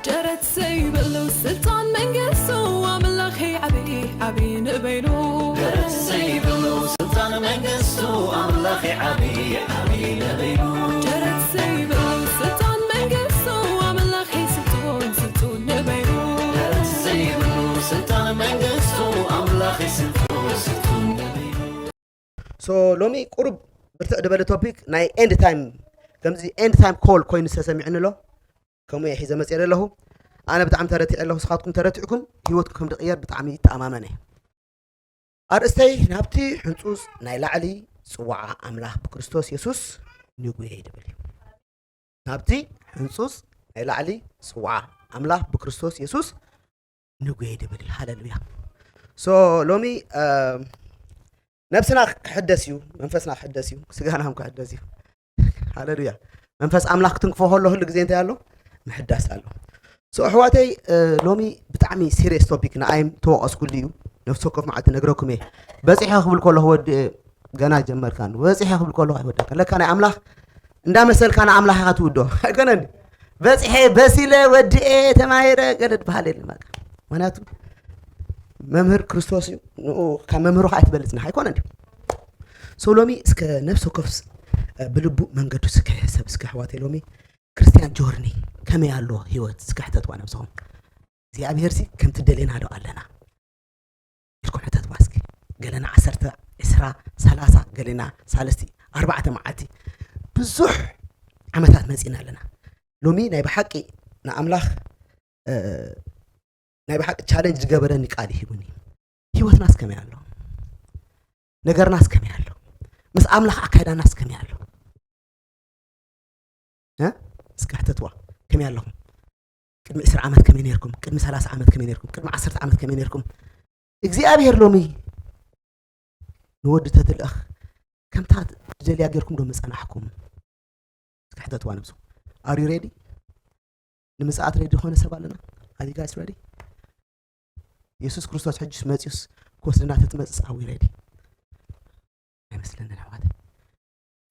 ደረት ዘይብሉ ስልጣን መንግስቱ ኣምላኽ ዓብዪ ዓብዪ ንበይኑ። ደረት ዘይብሉ ስልጣን መንግስቱ ኣምላኽ ዓብዪ ዓብዪ ንበይኑ። ደረት ዘይብሉ ስልጣን መንግስቱ ኣምላኽ ስልጡን ስልጡን ንበይኑ። ደረት ዘይብሉ ስልጣን መንግስቱ ኣምላኽ ስልጡን ስልጡን ንበይኑ። So ሎሚ ቁሩብ ብርትዕ ዝበለ ቶፒክ ናይ ኤንድ ታይም፣ ከምዚ ኤንድ ታይም ኮል ኮይኑ ዝተሰሚዑኒ ኣሎ። ከምኡ እየ ሒዘ መፅእ ዘለኹ። ኣነ ብጣዕሚ ተረቲዐ ኣለኹ። ንስኻትኩም ተረቲዕኩም ህይወትኩም ከም ዝቕየር ብጣዕሚ ይተኣማመን እየ። ኣርእስተይ ናብቲ ሕንፁፅ ናይ ላዕሊ ፅዋዓ ኣምላኽ ብክርስቶስ የሱስ ንጉየ ድብል እዩ። ናብቲ ሕንፁፅ ናይ ላዕሊ ፅዋዓ ኣምላኽ ብክርስቶስ የሱስ ንጉየ ድብል እዩ። ሃለሉያ። ሶ ሎሚ ነብስና ክሕደስ እዩ፣ መንፈስና ክሕደስ እዩ፣ ስጋና ክሕደስ እዩ። ሃለሉያ። መንፈስ ኣምላኽ ክትንክፎ ከሎ ህሉ ግዜ እንታይ ኣሎ? ምሕዳስ ኣሎ። ሶ ኣሕዋተይ፣ ሎሚ ብጣዕሚ ሲሪየስ ቶፒክ ንኣይም ተወቀስኩሉ እዩ። ነፍሲ ወከፍ መዓልቲ ነግረኩም እየ። በፂሐ ክብል ከለኹ ወዲ ገና ጀመርካን በፂሐ ክብል ከለኹ ኣይወደካን። ለካ ናይ ኣምላኽ እንዳመሰልካ ንኣምላኽ ኢኻ ትውዶ ኣይኮነን። በፂሐ በሲለ ወድኤ ተማሂረ ገለ ዝበሃል የለን። በቃ ምክንያቱ መምህር ክርስቶስ እዩ። ንኡ ካብ መምህሩ ከዓ ኣይትበልፅና ኣይኮነን። ሶ ሎሚ እስከ ነፍሲ ወከፍ ብልቡ መንገዱ እስከ ሕሰብ እስከ ኣሕዋተይ ሎሚ ክርስቲያን ጆርኒ ከመይ ኣሎ ህይወት እስከ ሕተትዋ ነብስኹም። እግዚኣብሔር ሲ ከምቲ ደሌና ዶ ኣለና ኢልኩም ሕተትዋ እስኪ። ገለና ዓሰርተ ዕስራ ሰላሳ ገለና ሳለስቲ ኣርባዕተ መዓልቲ ብዙሕ ዓመታት መፂና ኣለና። ሎሚ ናይ ብሓቂ ንኣምላኽ ናይ ብሓቂ ቻለንጅ ዝገበረኒ ቃል ሂቡኒ። ህይወትናስ ከመይ ኣሎ? ነገርናስ ከመይ ኣሎ? ምስ ኣምላኽ ኣካይዳናስ ከመይ ኣሎ? እስኪ ሕተትዋ። ከመይ ኣለኹም? ቅድሚ ዕስራ ዓመት ከመይ ነርኩም? ቅድሚ ሰላሳ ዓመት ከመይ ነርኩም? ቅድሚ ዓሰርተ ዓመት ከመይ ነርኩም? እግዚኣብሔር ሎሚ ንወዲ ተትልእኽ ከምታ ትደልያ ጌርኩም ዶ ምጸናሕኩም? እስኪ ሕተትዋ ነብሱ። Are you ready? ንምጽኣት ሬዲ ዝኾነ ሰብ ኣለና? Are you guys ready? የሱስ ክርስቶስ ሕጅስ መጺኡስ ክወስድና ተትመጽስ ኣዊ ሬዲ? ኣይመስለንን ኣሕዋተይ።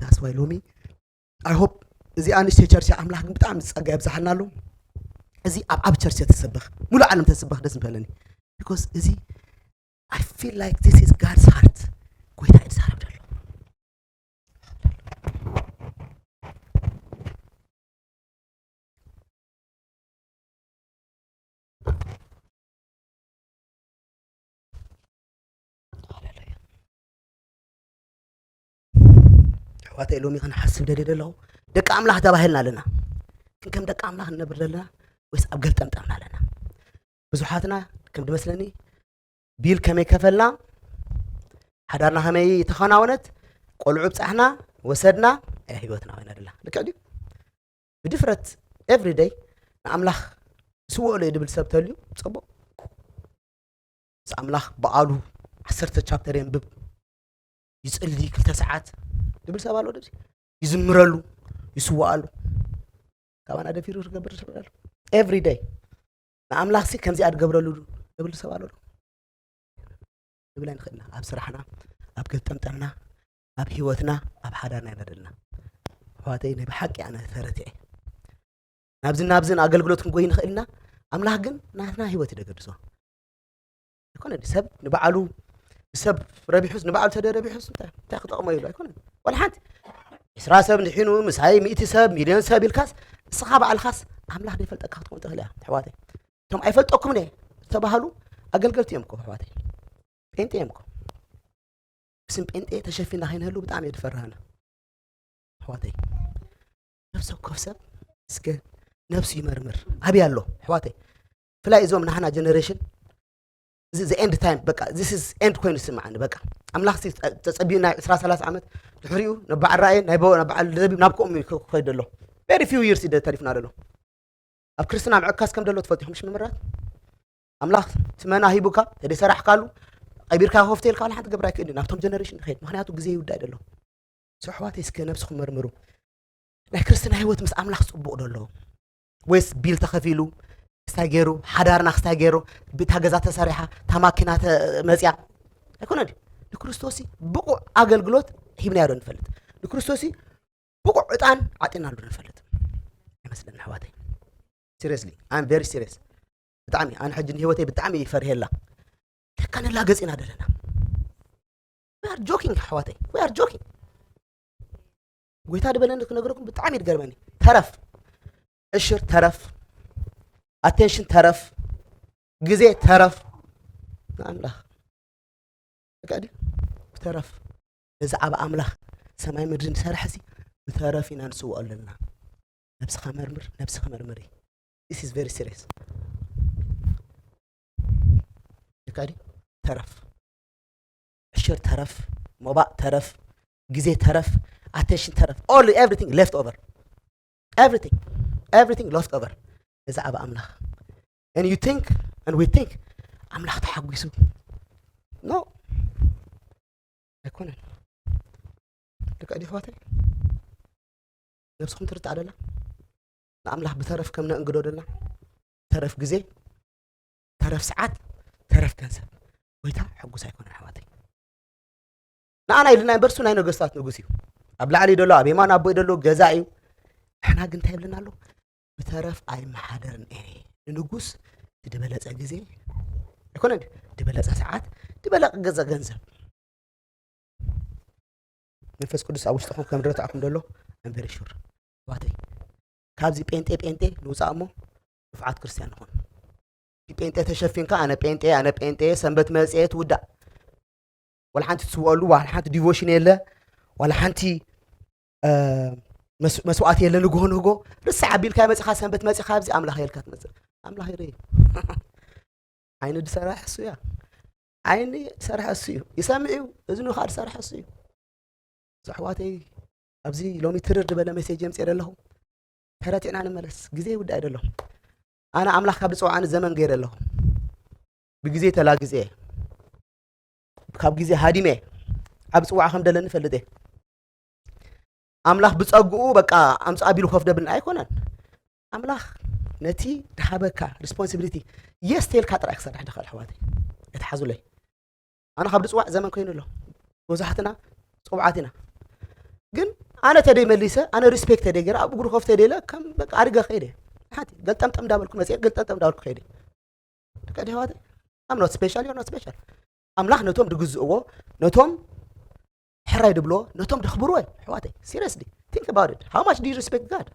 That's why ሎሚ I hope እዚኣ ንእሽተይ ቸርች ኣምላኽ ግን ብጣዕሚ ጸጋ የብዝሓልና ኣሎ። እዚ ኣብ ዓብ ቸርች ተሰበኽ ሙሉእ ዓለም ተሰበኽ ደስ ምበለኒ። Because እዚ I feel like this is God's heart። ጎይታ እዩ ዝዛረብ ዘሎ። ኣሕዋተይ ሎሚ ክንሓስብ ደልየ ዘለኹ። ደቂ ኣምላኽ ተባሂልና ኣለና። ግን ከም ደቂ ኣምላኽ ንነብር ዘለና ወይስ ኣብ ገልጠምጠምና ኣለና? ብዙሓትና ከም ዝመስለኒ ቢል ከመይ ከፈልና፣ ሓዳርና ከመይ ተኸናወነት፣ ቆልዑ ብጻሕና ወሰድና፣ እያ ህይወትና ኮይና ደላ። ልክዕ ድዩ? ብድፍረት ኤቭሪ ደይ ንኣምላኽ ስውእሎ እዩ ድብል ሰብ ተልዩ ጽቡቕ። ምስ ኣምላኽ በዓሉ ዓሰርተ ቻፕተር የንብብ፣ ይጽሊ ክልተ ሰዓት ድብል ሰብ ኣሎ። ደብሲ ይዝምረሉ፣ ይስዋኣሉ። ካባና ደፊሩ ዝገብር ሰብ ኣሎ። ኤቭሪ ደይ ንኣምላኽ ሲ ከምዚኣ ትገብረሉ ድብል ሰብ ኣሎ። ንብል ኣይንኽእልና። ኣብ ስራሕና፣ ኣብ ገጠምጠምና፣ ኣብ ህይወትና፣ ኣብ ሓዳርና ኢና ዘለና። ኣሕዋተይ ናይ ብሓቂ ኣነ ተረቲዐ። ናብዝን ናብዝን ኣገልግሎት ክንጎይ ንኽእል ኢና። ኣምላኽ ግን ናትና ህይወት እዩ ደገድሶ። ኣይኮነ ሰብ ንባዕሉ ሰብ ረቢሑስ ንባዕሉ ተደ ረቢሑስ እንታይ እንታይ ክጠቕሞ ኢሉ ኣይኮነ። ዋላ ሓንቲ ዕስራ ሰብ ንሒኑ ምሳይ ሚእቲ ሰብ ሚልዮን ሰብ ኢልካስ እስኻ ባዕልኻስ ኣምላኽ ደይፈልጠካ ክትኮን ትኽእል እያ ኣሕዋተይ። እቶም ኣይፈልጠኩምን እየ ዝተባህሉ ኣገልገልቲ እዮም እኮ ኣሕዋተይ። ጴንጤ እዮም እኮ። ብስም ጴንጤ ተሸፊና ከይንህሉ ብጣዕሚ እየ ዝፈርሃና ኣሕዋተይ። ነፍሲ ወከፍ ሰብ እስከ ነብሱ ይመርምር። ኣበይ ኣሎ ኣሕዋተይ? ብፍላይ እዞም ናህና ጀነሬሽን እዚ the end time በቃ this is end ኮይኑ ዝስምዓኒ። በቃ ኣምላኽ ተጸቢዩና ዕስራ ሰላሳ ዓመት ድሕሪኡ ነባዓል ራእይ ናይ በ- ነባዓል ዘቢብ ናብ ከምኡ ክኸይድ ኣሎ። Very few years እዩ ተሪፍና ዘሎ። ኣብ ክርስትና ምዕካስ ከም ዘሎ ትፈልጡ ኢኹም ምሽ መምህራት? ኣምላኽ ትመና ሂቡካ ተደሰራሕካሉ ቀቢርካ ኮፍተ ኢልካ ዋላ ሓንቲ ገብራ ኣይክእልን። ናብቶም ጀነሬሽን ንኸይድ ምክንያቱ ግዜ ይውዳእ ዘሎ። ሰው ኣሕዋተይ እስከ ነብስኹም መርምሩ። ናይ ክርስትና ህይወት ምስ ኣምላኽ ጽቡቕ ዶ ኣሎ ወይስ ቢል ተኸፊሉ ክስታይ ገይሩ ሓዳርና ክስታይ ገይሩ ብታ ገዛ ተሰሪሓ እታ ማኪና መፅያ ኣይኮነን። ንክርስቶስ ብቑዕ ኣገልግሎት ሂብናዮ ዶ ንፈልጥ? ንክርስቶስ ብቑዕ ዕጣን ዓጢናሉ ዶ ንፈልጥ? ኣይመስለኒ ኣሕዋተይ። Seriously, I'm very serious. ብጣዕሚ ኣነ ሕጂ ንህይወተይ ብጣዕሚ ይፈርሄላ። ለካ ንላገጽ ኢና ደለና። We are joking ኣሕዋተይ፣ we are joking። ጎይታ ዝበለኒ ክነግረኩም ብጣዕሚ ይገርመኒ። ተረፍ፣ ዕሽር ተረፍ፣ ኣቴንሽን ተረፍ፣ ግዜ ተረፍ። ንኣምላኽ በቃ ድዩ? ብተረፍ፣ ነዚ ዓብ ኣምላኽ ሰማይ ምድሪ ንሰርሕ ሲ ብተረፍ ኢና ንስውኦ ኣለና። ነብስኻ መርምር፣ ነብስኻ መርምሪ። This is very serious። በቃ ድዩ? ተረፍ፣ ዕሽር ተረፍ፣ ሞባእ ተረፍ፣ ግዜ ተረፍ፣ ኣቴንሽን ተረፍ፣ all everything left over። Everything, everything left over። ነዚ ዓብ ኣምላኽ። And you think, and we think ኣምላኽ ተሓጒሱ። No፣ ኣይኮነን። ልክዕ ድዩ ኣሕዋተይ? ነብስኹም ትርታዕ ደላ? ንኣምላኽ ብተረፍ ከም ነእንግዶ ደላ? ተረፍ ግዜ፣ ተረፍ ሰዓት፣ ተረፍ ገንዘብ። ጎይታ ሕጉስ ኣይኮነን ኣሕዋተይ። ንኣና ኢልና እምበር እሱ ናይ ነገስታት ንጉስ እዩ። ኣብ ላዕሊ ደሎ፣ ኣብ የማን ኣቦይ ደሎ ገዛ እዩ። ንሕና ግን እንታይ ይብለና ኣሎ? ብተረፍ ኣይመሓደርን እየ። ንንጉስ እቲ ዝበለጸ ግዜ ኣይኮነን፣ ዝበለጸ ሰዓት፣ ዝበለጸ ገዛ ገንዘብ። መንፈስ ቅዱስ ኣብ ውሽጥኹም ከም ዝረትዓኩም ደሎ I'm very sure። ኣሕዋተይ፣ ካብዚ ጴንጤ ጴንጤ ንውጻእ እሞ ንፉዓት ክርስትያን ንኹን። እቲ ጴንጤ ተሸፊንካ ኣነ ጴንጤ፣ ኣነ ጴንጤ፣ ሰንበት መጽኤ ትውዳእ። ዋላ ሓንቲ ትስውኣሉ፣ ዋላ ሓንቲ ዲቮሽን የለ፣ ዋላ ሓንቲ እ፣ መስ-፣ መስዋዕቲ የለ። ንግሆ ንግሆ ርስዕ ኣቢልካ መጽኻ፣ ሰንበት መጽኻ ኣብዚ ኣምላኽ የልካ ትመጽእ። ኣምላኽ ይርኢ። ዓይኒ ዝሰርሕ እሱ እያ። ዓይኒ ዝሰርሕ እሱ እዩ። ይሰምዕ እዩ። እዝኑ ኸኣ ዝሰርሕ እሱ እዩ። ኣሕዋተይ፣ ኣብዚ ሎሚ ትርር ዝበለ ሜሴጅ የምጽእ ዘለኹ። ተረቲዕና ንመለስ። ግዜ ይውዳእ ኣይደለኹ። ኣነ ኣምላኽ ካብ ዝጸውዓኒ ዘመን ገይረ ኣለኹ። ብግዜ ተላጊጸ እየ። ካብ ግዜ ሃዲመ እየ። ዓቢ ጽዋዕ ከም ደለኒ እፈልጥ እየ። ኣምላኽ ብጸግኡ በቃ ኣምጽእ ኣቢሉ ኮፍ ደብልና ኣይኮነን። ኣምላኽ ነቲ ዝሃበካ ሪስፖንሲቢሊቲ የስ ተልካ ጥራይ ክሰርሕ ድኽእል ኣሕዋተይ። ኣይትሓዙለይ። ኣነ ካብ ዝጽዋዕ ዘመን ኮይኑ ኣሎ። መብዛሕትና ጽውዓት ኢና። ግን ኣነ ተደይ መሊሰ፣ ኣነ ሪስፔክት ተደይ ገይረ፣ ኣብ እግሩ ኮፍ ተደይ ኢለ፣ ከም በቃ ኣሪገ ከይደ። ሓንቲ ገልጠምጠም እንዳበልኩ መጽኤ፣ ገልጠምጠም እንዳበልኩ ከይደ። ደቂ ኣሕዋተይ፣ I'm not special, you're not special። ኣምላኽ ነቶም ድግዝእዎ፣ ነቶም ሕራይ ድብሎ፣ ነቶም ደኽብርዎ እዮም ኣሕዋተይ። Seriously, think about it. How much do you respect God?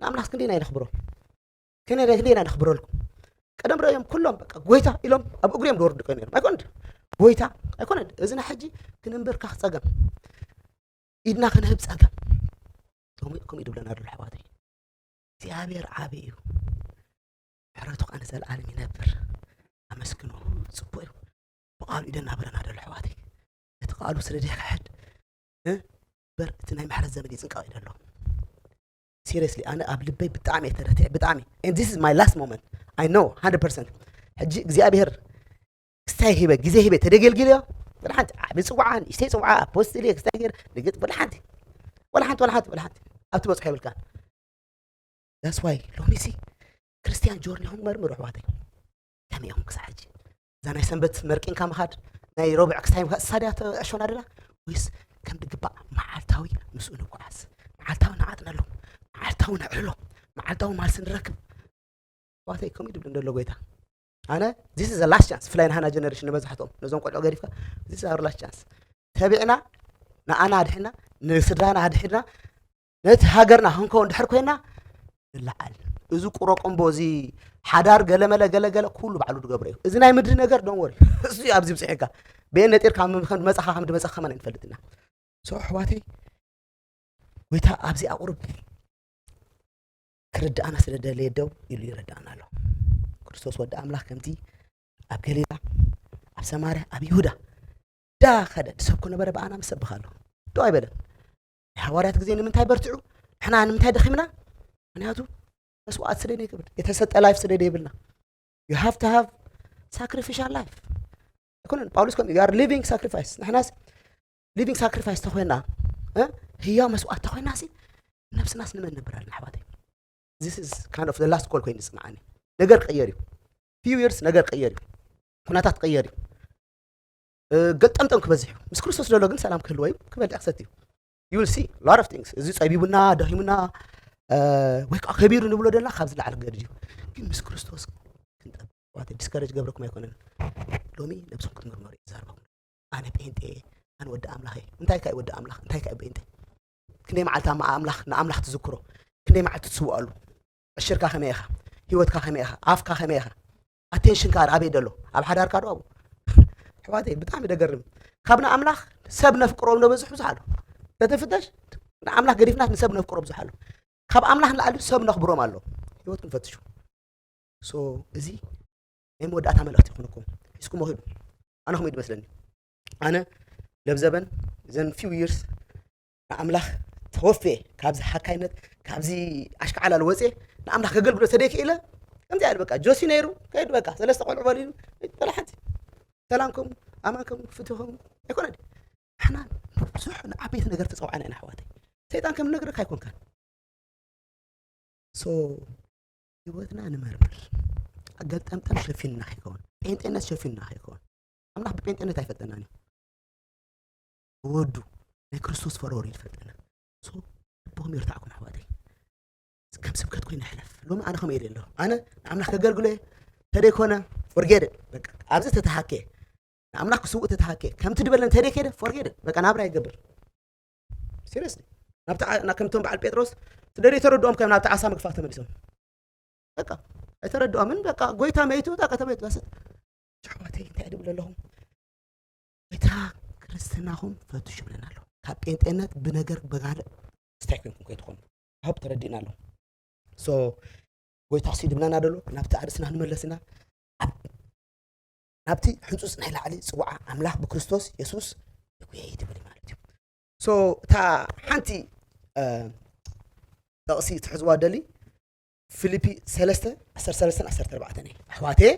ንኣምላኽ ክንደይ ኢና ነኽብሮ? ክንደይ፣ ክንደይ ኢና ነኽብረልኩም? ቀደም ረእዮም ኩሎም በቃ ጎይታ ኢሎም ኣብ እግሪ እዮም ዝወርዱ ቀ ነይሮም። ኣይኮነን? ጎይታ ኣይኮነን። እዚ ናይ ሕጂ ክንንበርካኽ ጸገም፣ ኢድና ክንህብ ጸገም። ከምኡ፣ ከምኡ እዩ ድብለና ዘሎ ኣሕዋተይ። እግዚኣብሔር ዓቢ እዩ። ምሕረቱ ኸኣ ንዘለኣለም ይነብር። ኣመስግኖ። ጽቡቕ እዩ። ብቓሉ እዩ ደናብረና ዘሎ ኣሕዋተይ። እቲ ቃሉ ስለ ዘይክሕድ፣ እ፣ በር እቲ ናይ ምሕረት ዘመን ይጽንቀቕ እዩ ዘሎ። ሲሪየስሊ፣ ኣነ ኣብ ልበይ ብጣዕሚ እየ ተረቲዐ፣ ብጣዕሚ። And this is my last moment. I know, hundred percent። ሕጂ እግዚኣብሔር ክስታይ ሂበ፣ ግዜ ሂበ፣ ተደገልጊልዮ። ወላ ሓንቲ፣ ዓቢ ጽዋዓ፣ ንእሽተይ ጽዋዓ፣ ኣፖስትል እየ፣ ክስታይ ገይረ፣ ንግጥ፣ ወላ ሓንቲ። ወላ ሓንቲ፣ ወላ ሓንቲ፣ ወላ ሓንቲ። ኣብቲ በጽሖ የብልካን። That's why ሎሚ ሲ ክርስትያን ጆርኒኹም መርምሩ ኣሕዋተይ። ከመይ ኢኹም ክሳዕ ሕጂ? እዛ ናይ ሰንበት መርቂንካ ምኻድ፣ ናይ ረቡዕ ክስታይ ምኻድ፣ እሳ ድያ ተዕሾና ደላ? ወይስ ከም ዝግባእ መዓልታዊ ምስኡ ንጓዓዝ? መዓልታዊ ንዓጥነሉ፣ መዓልታዊ ነዕልሎ፣ መዓልታዊ ማልሲ ንረክብ። ኣሕዋተይ፣ ከምኡ እዩ ድብል እንደሎ ጎይታ። ኣነ፣ this is the last chance። ብፍላይ ንሃና ጀነሬሽን ንመብዛሕትኦም፣ ነዞም ቆልዑ ገዲፍካ፣ this is our last chance። ተቢዕና፣ ንኣና ኣድሒና፣ ንስድራና ኣድሒና፣ ነቲ ሃገርና ክንከውን ድሕር ኮይና፣ ንለዓል። እዚ ቁሮ ቁምቦ፣ እዚ ሓዳር ገለመለ ገለገለ፣ ኩሉ ባዕሉ ዝገብሮ እዩ። እዚ ናይ ምድሪ ነገር፣ don't worry። እሱ እዩ ኣብዚ ብጽሒካ። በየን ነጢርካ ከም፣ ከም መጻኻ፣ ከም ድመጻኻ ከማን ኣይንፈልጥና። So፣ ኣሕዋተይ፣ ጎይታ ኣብዚ ኣቑርብ ክርድኣና ስለ ደለየ ደው ኢሉ ይረድኣና ኣሎ። ክርስቶስ ወዲ ኣምላኽ ከምቲ ኣብ ገሊላ፣ ኣብ ሰማርያ፣ ኣብ ይሁዳ ዳ ኸደ ድሰብኮ ነበረ፣ ብኣና ምስ ሰብኽ ኣሎ። ደው ኣይበለን። ናይ ሃዋርያት ግዜ ንምንታይ በርትዑ? ንሕና ንምንታይ ደኺምና? ምኽንያቱ መስዋዕት ስለ ዘይገብር፣ የተሰጠ ላይፍ ስለ ዘይብልና። You have to have sacrificial life። ኣይኮነን? ጳውሎስ ከም you are living sacrifice። ንሕናስ ሊቪንግ ሳክሪፋይስ ተኾይና፣ እ? ህያው መስዋዕት ተኾይና ሲ፣ ነብስናስ ንመን ነብር ኣለና ኣሕዋተይ? This is kind of the last call ኮይኑ ዝስምዓኒ። ነገር ቀየር እዩ። Few years ነገር ቀየር እዩ። ኩነታት ቀየር እዩ። እ፣ ገልጠምጠም ክበዝሕ እዩ። ምስ ክርስቶስ ዘሎ ግን ሰላም ክህልዎ እዩ። ክበልዕ ክሰቲ እዩ። You will see lot of things። እዚ ጸቢቡና፣ ደኺሙና፣ እ፣ ወይ ከዓ ከቢሩ ንብሎ ደላ ካብ ዝለዓለ ገድድ እዩ። ግን ምስ ክርስቶስ ክንጠብ ዲስከሬጅ ገብረኩም ኣይኮነን። ሎሚ ነብስኩም ክትምርመሩ እዩ ዝዛረበኩም። ኣነ ጴንጤ፣ ኣነ ወዲ ኣምላኽ እየ። እንታይ ከ እዩ ወዲ ኣምላኽ? እንታይ ከ እዩ ጴንጤ? ክንደይ መዓልቲ ኣማ-፣ ኣምላኽ፣ ንኣምላኽ ትዝክሮ? ክንደይ መዓልቲ ትስውኣሉ? ዕሽርካ ከመይ ኢኻ? ህይወትካ ከመይ ኢኻ? ኣፍካ ከመይ ኢኻ? ኣቴንሽንካ ኣበይ ደሎ? ኣብ ሓዳርካ ዶ ኣብኡ? ኣሕዋተይ፣ ብጣዕሚ ደገርም። ካብ ንኣምላኽ ሰብ ነፍቅሮም ዶ በዝሕ ብዙሕ ኣሎ? ተተፍተሽ፣ ንኣምላኽ ገዲፍናት ንሰብ ነፍቅሮ ብዙሕ ኣሎ። ካብ ኣምላኽ ንላዕሊ ሰብ ነኽብሮም ኣሎ። ህይወትኩም ፈትሹ። ሶ፣ እዚ ናይ መወዳእታ መልእኽቲ ይኹንኩም። ሒዝኩሞ ሂዱ። ኣነ ከምኡ እዩ ዝመስለኒ። ኣነ ለብዘበን፣ ዘን ፊው ይርስ ንኣምላኽ ተወፌ፣ ካብዚ ሓካይነት፣ ካብዚ ኣሽካዓላል ወፅኤ፣ ንኣምላኽ ከገልግሎ ተደይክኢለ፣ ከምዚ ያለ በቃ፣ ጆሲ ነይሩ፣ ከይዱ በቃ፣ ሰለስተ ቆልዑ ወሊዱ፣ በላ ሓንቲ። ሰላምኩም፣ ኣማንኩም፣ ፍትኹም፣ ኣይኮነ ድዩ? ንሕና ብዙሕ ንዓበይቲ ነገር ተፀውዓና ኢና፣ ኣሕዋተይ። ሰይጣን ከም ንነግረካ ኣይኮንካን። ሶ፣ ህይወትና ንመርምር። ገልጠምጠም ሸፊንና ከይከውን፣ ጴንጤነት ሸፊንና ከይከውን። ኣምላኽ ብጴንጤነት ኣይፈልጠናን እዩ። ብወዱ ናይ ክርስቶስ ፈረወር እዩ ዝፈልጠና። ሶ፣ ልብኹም ይርታዕኩም ኣሕዋተይ። ከም ስብከት ኮይኑ ይሕለፍ። ሎሚ ኣነ ከምኡ ኢለ ኣለኹ። ኣነ ንኣምላኽ ከገልግሎ እየ። ተደይኮነ፣ ፎርጌት ኢት። በቃ፣ ኣብዚ ተተሃኬ፣ ንኣምላኽ ክስውእ ተተሃኬ፣ ከምቲ ድበለን ተደይከደ፣ ፎርጌት ኢት። በቃ፣ ናብራ ይገብር። ሲሪየስሊ። ናብቲ ዓ-፣ ና-፣ ከምቶም በዓል ጴጥሮስ፣ ትደልዩ ተረድኦም ከም ናብቲ ዓሳ ምግፋፍ ተመሊሶም። በቃ፣ ኣይተረድኦምን። በቃ፣ ጎይታ መይቱ፣ በቃ፣ ተመይቱ። ዳስት። ኣሕዋተይ፣ እንታይ ድብል ኣለኹም? ጎይታ ክርስትናኹም ፈትሹ ይብለና ኣሎ። ካብ ጴንጤነት ብነገር በጋልእ ስታይ ኮይንኩም ከይትኾኑ። ሆፕ ተረዲእና ኣሎ። ሶ፣ ጎይታ ሲ ድብለና ደሎ፣ ናብቲ ኣርእስና ንመለስ ኢና። ኣብ-፣ ናብቲ ሕንጹጽ ናይ ላዕሊ ጽዋዓ ኣምላኽ ብክርስቶስ የሱስ ይጉየይ ትብል ማለት እዩ። ሶ፣ እታ ሓንቲ፣ እ፣ ጥቕሲ ትሕዝዋ ደሊ፣ ፊልፒ ሰለስተ፣ ዓሰርተ ሰለስተን ዓሰርተ ኣርባዕተን እዩ። ኣሕዋተየ፣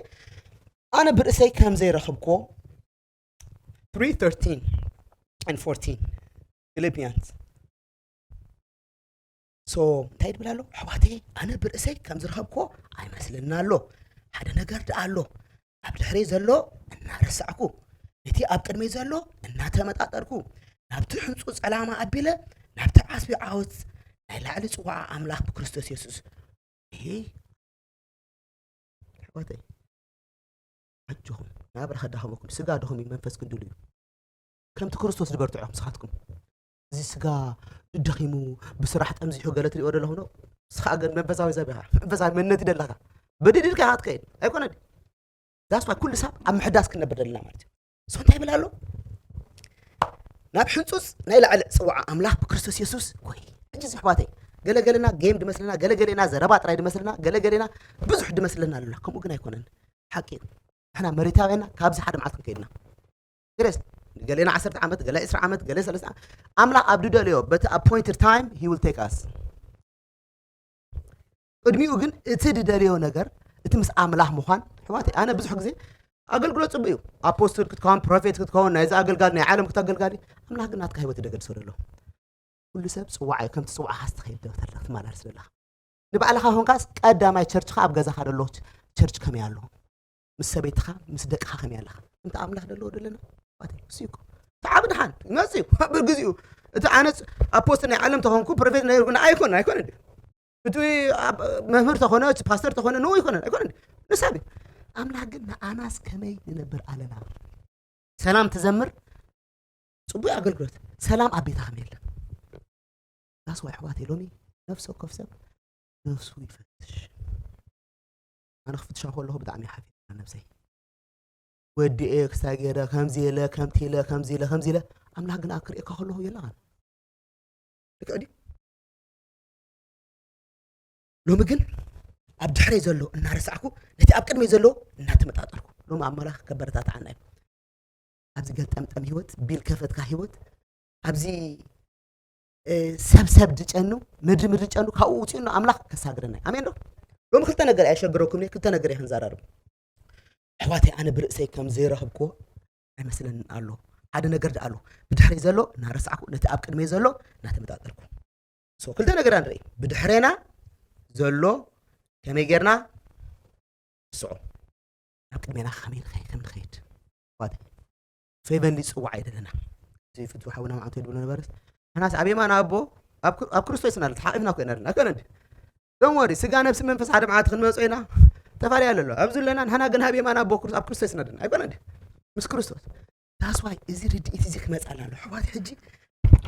ኣነ ብርእሰይ ከም ዘይረኸብክዎ፣ three thirteen and fourteen፣ ፊልፒያንስ። ሶ፣ እንታይ ይብል ኣሎ? ኣሕዋተየ፣ ኣነ ብርእሰይ ከም ዝረኸብክዎ ኣይመስለና ኣሎ። ሓደ ነገር ደኣ ኣሎ። ኣብ ድሕረይ ዘሎ እናረሳዕኩ፣ ነቲ ኣብ ቅድመይ ዘሎ እናተመጣጠርኩ፣ ናብቲ ሕንጹጽ ዕላማ ኣቢለ፣ ናብቲ ዓስቢ ዓወት ናይ ላዕሊ ጽዋዓ ኣምላኽ ብክርስቶስ የሱስ። ይሄ ኣሕዋተይ፣ ኣጆኹም፣ ናብራ ከዳኸመኩም፣ ስጋ ድኹም እዩ፣ መንፈስ ግን ድሉው እዩ። ከምቲ ክርስቶስ ዝበርትዑ ኢኹም ንስኻትኩም። እዚ ስጋ ደኺሙ፣ ብስራሕ ጠምዚሑ ገለ ትሪኦ ዘለኹም ዶ? ንስኻ ግን መንፈሳዊ ሰብ ኢኻ። መንፈሳዊ መንነት ይደለኻ። በዲድ ኢልካ ኢኻ ትከይድ። ኣይኮነን። ዳስ ዋይ ኩሉ ሰብ ኣብ ምሕዳስ ክንነብር ዘለና ማለት እዩ። ሶ እንታይ ይብል ኣሎ? ናብ ሕንጹጽ ናይ ላዕሊ ጽዋዓ ኣምላኽ ብክርስቶስ የሱስ። ወይ፣ ሕጂ እዚ ኣሕዋተይ፣ ገለገለና ጌም ድመስለና፣ ገለገለና ዘረባ ጥራይ ድመስለና፣ ገለገለና ብዙሕ ድመስለና ኣለና። ከምኡ ግን ኣይኮነን። ሓቂ እዩ። ንሕና መሬታውያንና ካብዚ ሓደ መዓልቲ ክንከይድና። ግሬስ፣ ገሌና ዓሰርተ ዓመት፣ ገለ ዕስራ ዓመት፣ ገለ ሰለስተ ዓመት። ኣምላኽ ኣብ ድደልዮ፣ በቲ ኣፖይንትድ ታይም፣ he will take us። ቅድሚኡ ግን እቲ ድደልዮ ነገር፣ እቲ ምስ ኣምላኽ ምዃን፣ ኣሕዋተይ፣ ኣነ ብዙሕ ግዜ ኣገልግሎት ጽቡቅ እዩ። ኣፖስትል ክትከውን፣ ፕሮፌት ክትከውን፣ ናይዚ ኣገልጋሊ፣ ናይ ዓለም ክተገልጋሊ፣ ኣምላኽ ግን ናትካ ህይወት ደገድሶ ደሎ። ኩሉ ሰብ ጽዋዕ እዩ፣ ከምቲ ጽዋዕካ ትኸይድ ዶ ተላ ክትመላለስ ዘለኻ። ንባዕልኻ ኮንካስ ቀዳማይ ቸርችኻ ኣብ ገዛኻ ደሎ ቸርች ከመይ ኣሎ? ምስ ሰበይትኻ፣ ምስ ደቅኻ ከመይ ኣለኻ? እንተ ኣምላኽ ደሎ ደለና? ዋት እዩ? እሱ እኮ። ተዓቢ ደሓን፣ ይመጽእ እዩ፣ ብግዚኡ። እቲ ኣነ ኣፖስትል ናይ ዓለም ተኾንኩ፣ ፕሮፌት ናይ ርጉና ኣይኮን፣ ኣይኮን እንዴ? እቲ ኣብ-፣ መምህር ተኾነ፣ እቲ ፓስተር ተኾነ፣ ንኡ ኣይኮነን፣ ኣይኮነን። ንሳብ እዩ። ኣምላኽ ግን ንኣናስ ከመይ ንነብር ኣለና? ሰላም ትዘምር፣ ጽቡቅ ኣገልግሎት። ሰላም ኣብ ቤትካ ከመይ የለን? ዳስ ዋይ ኣሕዋተይ፣ ሎሚ ነፍሲ ወከፍ ሰብ ነፍሱ ይፈትሽ። ኣነ ክፍትሻ ከለኹ ብጣዕሚ እየ ሓፊረ ነብሰይ። ወዲኤ ክስታይ ገይረ፣ ከምዚ ኢለ፣ ከምቲ ኢለ፣ ከምዚ ኢለ፣ ከምዚ ኢለ፣ ኣምላኽ ግን ኣብ ክርእየካ ከለኹ የለኻን። ልክዕ ድዩ? ሎሚ ግን ኣብ ድሕረይ ዘሎ እናረሳዕኩ፣ ነቲ ኣብ ቅድመይ ዘሎ እናተመጣጠርኩ፣ ሎሚ ኣምላኽ ከበረታትዓና እዩ። ኣብዚ ገልጠምጠም ህይወት፣ ቢል ከፈትካ ህይወት፣ ኣብዚ፣ እ፣ ሰብ ሰብ ድጨኑ፣ ምድሪ ምድሪ ጨኑ፣ ካብኡ ውፅኡና ኣምላኽ ከሳግረና እዩ። ኣሜን ዶ? ሎሚ ክልተ ነገር ኣየሸግረኩም፣ ክልተ ነገር እየ ክንዘራርብ። ኣሕዋተይ፣ ኣነ ብርእሰይ ከም ዘይረኸብክዎ ኣይመስለንን ኣሎ። ሓደ ነገር ደኣ ኣሎ። ብድሕረይ ዘሎ እናረሳዕኩ፣ ነቲ ኣብ ቅድመይ ዘሎ እናተመጣጠርኩ። ሶ፣ ክልተ ነገር ንርኢ። ብድሕሬና ዘሎ ከመይ ጌርና ንስዖ? ናብ ቅድሜና ከመይ ንኸ-፣ ከም ንኸይድ? ዋት? ፌቨንሊ ጽዋዕ ኣይደለና። እዚ ፍትዊ ሓውና መዓንቶ ይድብሎ ነበረስ። ንሕናስ ኣብ የማን ኣቦ፣ ኣብ ክርስቶስ ኢና ዘለና ሓቂፍና ኮይና ዘለና ኣይኮነ እንዲ ደሞ ወዲ ስጋ ነብሲ መንፈስ ሓደ መዓልቲ ክንመጾ ኢና ተፋልያ ኣሎ ኣብዚ ዘለና ንሕና ግን ሃብ የማን ኣቦ ክርስቶስ ኣብ ክርስቶስ ኢና ዘለና ኣይኮነ እንዲ ምስ ክርስቶስ that's why እዚ ርድኢት እዚ ክመጻና ኣሎ ኣሕዋት ሕጂ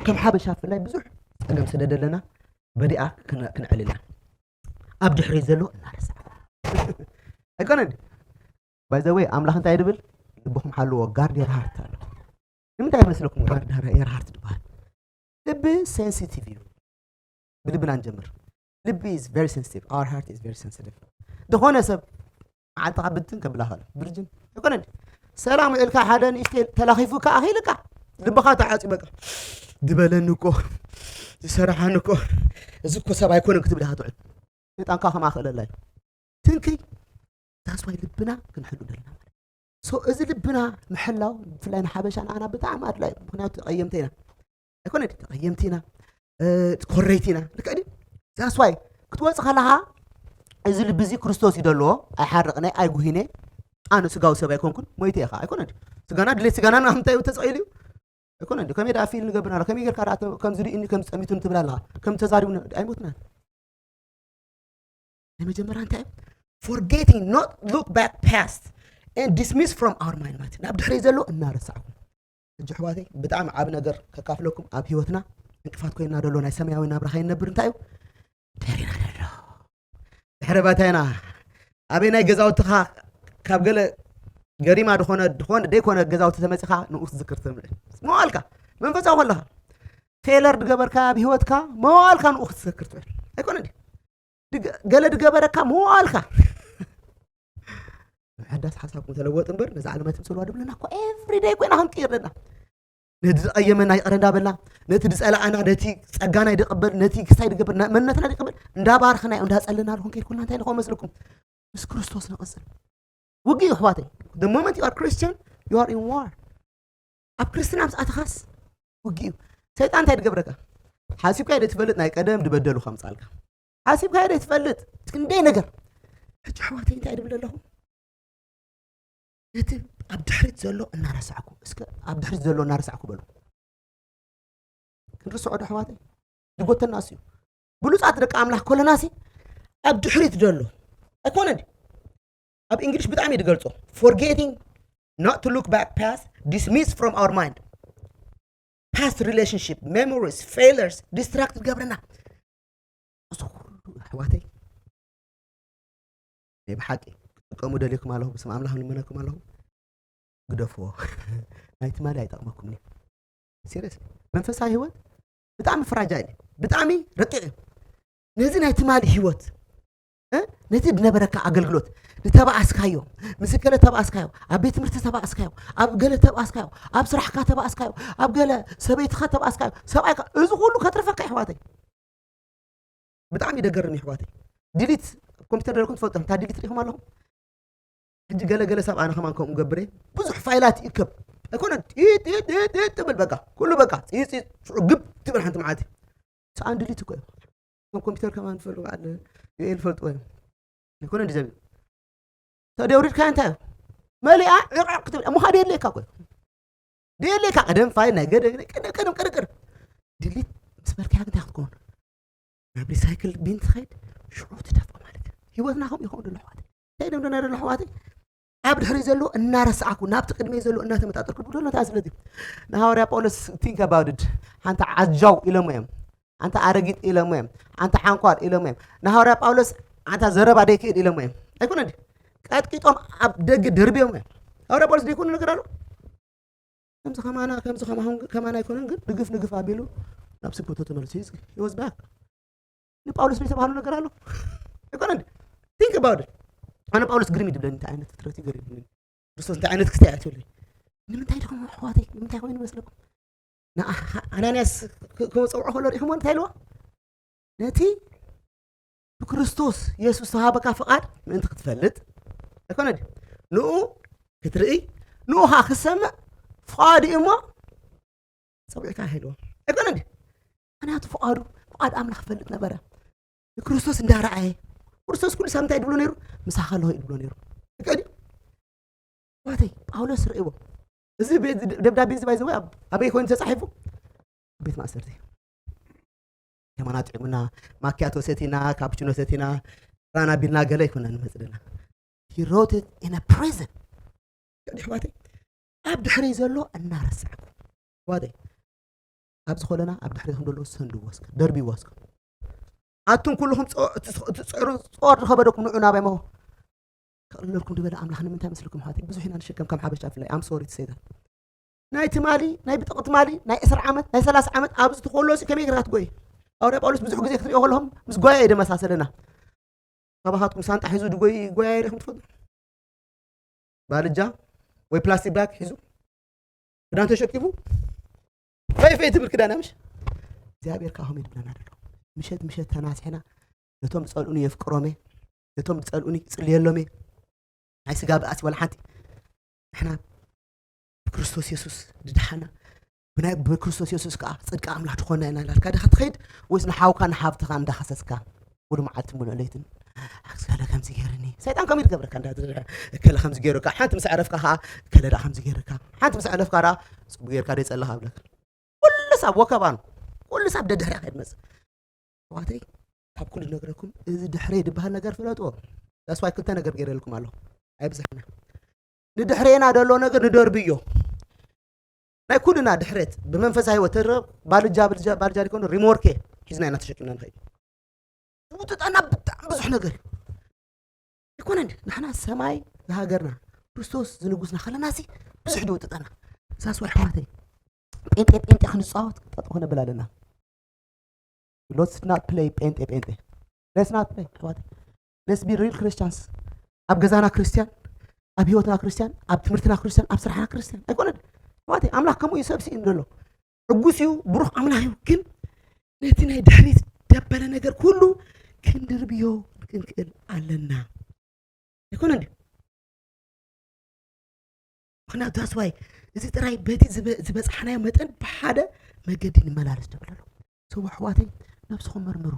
ከም ሓበሻ ብፍላይ ብዙሕ ጸገም ስደደለና በዲኣ ክንዕልልና ኣብ ድሕሪት ዘሎ እናረሳ ኣይኮነ እንዲ by the way ኣምላኽ እንታይ ድብል ልብኹም ሓልዎ guard your heart ኣሎ ንምንታይ ይመስለኩም guard your heart ዝበሃል ልቢ sensitive እዩ ብልብና ንጀምር ልቢ is very sensitive our heart is very sensitive ዝኾነ ሰብ መዓልትኻ ብትን ከብላ ኸለ ብርጅን ኣይኮነ ሰላም ውዕልካ ሓደ ንእሽተ ተላኺፉካ ኣኺልካ ልብኻ ተዓፂ በቃ ዝበለኒ እኮ ዝሰራሓኒ እኮ እዚ እኮ ሰብ ኣይኮነን ክትብል ኢኻ ትውዕል ሰይጣንካ ከማእኸለላ እዩ ትንክይ that's why ልብና ክንሕሉ ደለና ማለት so እዚ ልብና ምሕላው ብፍላይ ንሓበሻ ንኣና ብጣዕሚ ኣድላይ ምክንያቱ ተቐየምተ ኢና ኣይኮነ ተቐየምተ ኢና ኮረይቲ ኢና ልክዕ that's why ክትወፅእ ከለኻ እዚ ልቢ እዚ ክርስቶስ እዩ ደለዎ ኣይሓርቕነ ኣይጉሂነ ኣነ ስጋዊ ሰብ ኣይኮንኩን ሞይተ ኢኻ ኣይኮነ ስጋና ድሌት ስጋና ምንታይ ተፀቒሉ እዩ ኣይኮነ ከመይ ደኣ ፊል ንገብር ኣለ ከመይ ጌርካ ከምዚ ርኢኒ ከም ፀሚቱን ትብል ኣለኻ ከም ተዛሪቡ ኣይሞትናን ናይ መጀመርያ እንታይ forgetting not look back past and dismiss from our mind ማለት ናብ ድሕሪ ዘሎ እናረሳዕኩም ሕጂ ኣሕዋተይ ብጣዕሚ ዓብ ነገር ከካፍለኩም ኣብ ሂወትና እንቅፋት ኮይና ደሎ ናይ ሰማያዊ ናብራ ከይንነብር እንታይ እዩ ድሕሪና ደሎ ድሕሪ ባታይና ኣበይ ናይ ገዛውትኻ ካብ ገለ ገሪማ ድኾነ ድኾነ ደይኮነ ገዛውቲ ተመፂኻ ንኡ ክትዝክር ትምዕል መዋልካ መንፈሳዊ ከለኻ ፌለር ድገበርካ ኣብ ሂወትካ መዋልካ ንኡ ክትዝክር ትብል ኣይኮነ ገለ ድገበረካ መዋልካ ምሕዳስ ሓሳብኩም ተለወጥ እምበር ነዛ ዓለማይ ትምፅልዋ ድብለና እኮ everyday ኮይና ክንቅይር ደና ነቲ ዝቐየመና ይቕረ እንዳበልና ነቲ ዝፀላኣና ነቲ ፀጋና ይደቕበል ነቲ ክሳይ ድገብር መንነትና ይደቕበል እንዳባርኽናዮ እንዳፀለና ድኹም ከይድኩልና እንታይ ንኸው መስልኩም ምስ ክርስቶስ ንቐፅል ውግእ እዩ ኣሕዋተይ the moment you are Christian you are in war ኣብ ክርስትና ምስ ኣተኻስ ውግእ እዩ ሰይጣን እንታይ ድገብረካ ሓሲብካ ዶ ትፈልጥ ናይ ቀደም ድበደሉ ከምፃልካ ሓሲብካ ዶ ትፈልጥ ክንደይ ነገር ሕጂ ኣሕዋተይ እንታይ ድብል ኣለኹ ነቲ ኣብ ድሕሪት ዘሎ እናረሳዕኩ እስከ ኣብ ድሕሪት ዘሎ እናረሳዕኩ በሉ ክንርስዖ ዶ ኣሕዋተይ ድጎተና እዩ ብሉፃት ደቂ ኣምላኽ ኮለናሲ ኣብ ድሕሪት ዘሎ ኣይኮነን ኣብ እንግሊሽ ብጣዕሚ እዩ ዝገልፆ forgetting not to look back past dismiss from our mind past relationship memories failures distract ገብረና እዚ ኩሉ ኣሕዋተይ ናይ ብሓቂ ክትጥቀሙ ደልየኩም ኣለኹ ብስም ኣምላኽ ልመነኩም ኣለኹ ግደፍዎ ናይ ትማሊ ኣይጠቕመኩም እዩ serious መንፈሳዊ ህይወት ብጣዕሚ fragile እዩ ብጣዕሚ ረቂቕ እዩ ነዚ ናይ ትማሊ ህይወት ነቲ ዝነበረካ ኣገልግሎት ዝተባኣስካዮ ምስ ገለ ተባኣስካዮ ኣብ ቤት ትምህርቲ ተባኣስካዮ ኣብ ገለ ተባኣስካዮ ኣብ ስራሕካ ተባኣስካዮ ኣብ ገለ ሰበይትኻ ተባኣስካዮ ሰብኣይካ እዚ ኩሉ ከትርፈካ ይሕዋተይ ብጣዕሚ ደገርም ይሕዋተይ ዲሊት ኮምፒተር ደለኩም ትፈልጡ እንታይ ዲሊት ሪኢኹም ኣለኹም ሕጂ ገለ ገለ ሰብ ኣነ ከማን ከምኡ ገብረ ብዙሕ ፋይላት ይእከብ ኣይኮነን ጢጥ ጢጥ ጢጥ ጢጥ ትብል በቃ ኩሉ በቃ ፂፅ ሽዑ ግብ ትብል ሓንቲ መዓልቲ ሰኣን ድሊት እኮ እዮም ኮምፒተር ከማን ትፈልጡ ኣለ ዩኤል ፈልጥዎ እዮም ኣይኮነ እንዲ ዘብል ተደውሪድካ እንታይ እዩ መሊኣ ዕቕዕቕ ክትብል እሞ ሓደ የድልየካ እኮ ድየድልየካ ቀደም ፋይል ናይ ገደ ቀደም ቀደም ቅርቅር ድሊት ምስ በልካያ እንታይ ክትከውን ናብ ሪሳይክል ቢን ትኸይድ ሽዑ ትደፍኦ ማለት እዩ ህይወትና ከምኡ ይኸውን ደሎ ኣሕዋተይ እንታይ ኢሎም ደና ደሎ ኣሕዋተይ ኣብ ድሕሪ ዘሎ እናረሳዕኩ ናብቲ ቅድመይ ዘሎ እናተመጣጠርኩ ድብሎ ነታ ስለዚ ንሃዋርያ ጳውሎስ think about it ሓንቲ ዓጃው ኢሎሞ እዮም ሓንቲ ኣረጊት ኢሎሞ እዮም ሓንቲ ሓንኳል ኢሎሞ እዮም ንሃዋርያ ጳውሎስ ሓንታ ዘረባ ደይክእል ኢሎሞ እዮም ኣይኮነ እንዲ ቀጥቂጦም ኣብ ደገ ደርብዮም እዮም ሃዋርያ ጳውሎስ ደይኮኑ ነገር ኣሎ ከምዚ ከማና ከምዚ ከማኹም ከማና ኣይኮነን ግን ንግፍ ንግፍ ኣቢሉ ናብ ስብከቱ ተመልሱ ይዝግ he was back ንጳውሎስ ዘይተባህሉ ነገር ኣሎ ኣይኮነ እንዲ think about it ኣነ ጳውሎስ ግርም ይድብለኒ እንታይ ዓይነት ፍጥረት እዩ ገሪብኒ ክርስቶስ እንታይ ዓይነት ክስታይ ኣትዩለይ ንምንታይ ድኹም ኣሕዋተይ ንምንታይ ኮይኑ ይመስለኩም ኣናንያስ ክመፀውዖ ከሎ ሪኹሞ እንታይ ኢልዎ ነቲ ብክርስቶስ የሱስ ዝተሃበካ ፍቓድ ምእንቲ ክትፈልጥ ኣይኮነ ድዩ ንኡ ክትርኢ ንኡ ኸዓ ክሰምዕ ፍቓድ እዩ እሞ ፀዊዕካ ኢልዎ ኣይኮነ ድዩ ምክንያቱ ፍቓዱ ፍቓድ ኣምላኽ ክፈልጥ ነበረ ንክርስቶስ እንዳረኣየ ክርስቶስ ኩሉ ሳብ እንታይ ድብሎ ነይሩ ምሳኻ ኣለኹ እዩ ድብሎ ነይሩ ልክዕ ድዩ ኣሕዋተይ ጳውሎስ ርእይዎ እዚ ደብዳቤ እዚ ባይዘወ ኣበይ ኮይኑ ተፃሒፉ ቤት ማእሰርቲ እዩ ከማና ጥዕሙና፣ ማኪያቶ ሰቲና፣ ካፕችኖ ሰቲና፣ ራና ቢልና ገለ ኣይኮነን ንመጽእ ዘለና። He wrote it in a prison። ኣሕዋተይ፣ ኣብ ድሕረይ ዘሎ እናረሳዕኩ። ኣሕዋተይ፣ ኣብ ዝኾለና ኣብ ድሕረይኩም ዘሎ ሰንድዎ እስከ፣ ደርብይዎ እስከ። ኣቱም ኩልኹም ጾ-፣ እቲ ጾ-፣ እቲ ጾር፣ ጾር ዝኸበደኩም ንዑ ናባይ መኹ። ከቕልለልኩም ዝበለ ኣምላኽ ንምንታይ መስልኩም ኣሕዋተይ? ብዙሕ ኢና ንሸከም ከም ሓበሻ ብፍላይ። I'm sorry to say that። ናይ ትማሊ፣ ናይ ብጥቕ ትማሊ፣ ናይ ዕስራ ዓመት፣ ናይ ሰላሳ ዓመት ኣብዚ ትኾሎ ሲ ከመይ ጌርካ ትጎይ? ሃዋርያ ጳውሎስ ብዙሕ ግዜ ክትሪኦ ከለኹም ምስ ጓያ እዩ ደመሳሰለና። ካባኻትኩም ሳንጣ ሒዙ ድጎይ ጓያ ርኢኹም ትፈልጡ? ባልጃ ወይ ፕላስቲክ ባግ ሒዙ ክዳን ተሸኪሙ ፈይ ፈይ ትብል ክዳን ምሽ እግዚኣብሔር ካኹም ይድብለና ደሎ። ምሸት ምሸት ተናሲሕና ነቶም ዝጸልኡኒ የፍቅሮም እየ፣ ነቶም ዝጸልኡኒ ይጽልየሎም እየ። ናይ ስጋ ብኣሲ ዋላ ሓንቲ። ንሕና ብክርስቶስ የሱስ ድድሓና፣ ብናይ ብክርስቶስ የሱስ ከዓ ጽድቂ ኣምላኽ ዝኾና ኢና እናልካ ዲኻ ትኸይድ? ወይስ ንሓውካ ንሓብትኻ እንዳኸሰስካ ሙሉ መዓልቲ ሙሉ ለይትን ኣክሰለ ከምዚ ገይርኒ፣ ሰይጣን ከምኡ ይገብረካ እንዳ፣ እከለ ከምዚ ገይሩካ፣ ሓንቲ ምስ ዕረፍካ ከዓ እከለ ደኣ ከምዚ ገይሩካ፣ ሓንቲ ምስ ዕረፍካ ደኣ ጽቡቅ ገይርካ ደይ ጸለኻ ብለካ። ኩሉ ሳብ ወከባን ኩሉ ሳብ ደድሕሪያ ከይድ መጽእ። ኣሕዋተይ፣ ካብ ኩሉ ነግረኩም፣ እዚ ድሕረይ ዝበሃል ነገር ፍለጥዎ። That's why ክልተ ነገር ገይረልኩም ኣለኹ። ኣይብዝሕና። ንድሕሬና ዘሎ ነገር ንደርብዮ። ናይ ኩልና ድሕረት ብመንፈሳዊ ህይወት ተረብ ባልጃ፣ ባልጃ፣ ባልጃ ዲኮን ሪሞርኬ ሒዝና ኢና ተሸኪምና ንኸይድ። ዝውጥጠና ብጣዕሚ ብዙሕ ነገር እዩ። ይኮነ እንዲ ንሕና ሰማይ ዝሃገርና ክርስቶስ ዝንጉስና ከለና ሲ ብዙሕ ድውጥጠና። እዛ ስዋ ኣሕዋተይ፣ ጴንጤ፣ ጴንጤ ክንጻወት ጠጠው ክነብል ኣለና። Let's not play ጴንጤ፣ ጴንጤ። Let's not play፣ ኣሕዋተይ። Let's be real Christians። ኣብ ገዛና ክርስትያን፣ ኣብ ህይወትና ክርስትያን፣ ኣብ ትምህርትና ክርስትያን፣ ኣብ ስራሕና ክርስትያን። ኣይኮነን? ኣሕዋተይ፣ ኣምላኽ ከምኡ እዩ ሰብ ስኢኑ ዘሎ። ዕጉስ እዩ፣ ብሩኽ ኣምላኽ እዩ። ግን ነቲ ናይ ድሕሪት ደበለ ነገር ኩሉ ክንድርብዮ ክንክእል ኣለና። ኣይኮነን ድዩ? ምኽንያቱ that's why እዚ ጥራይ በቲ ዝበ-፣ ዝበጻሕናዮ መጠን ብሓደ መገዲ ንመላለስ ደብለ ኣሎ። ሰው ኣሕዋተይ፣ ነብስኹም መርምሩ።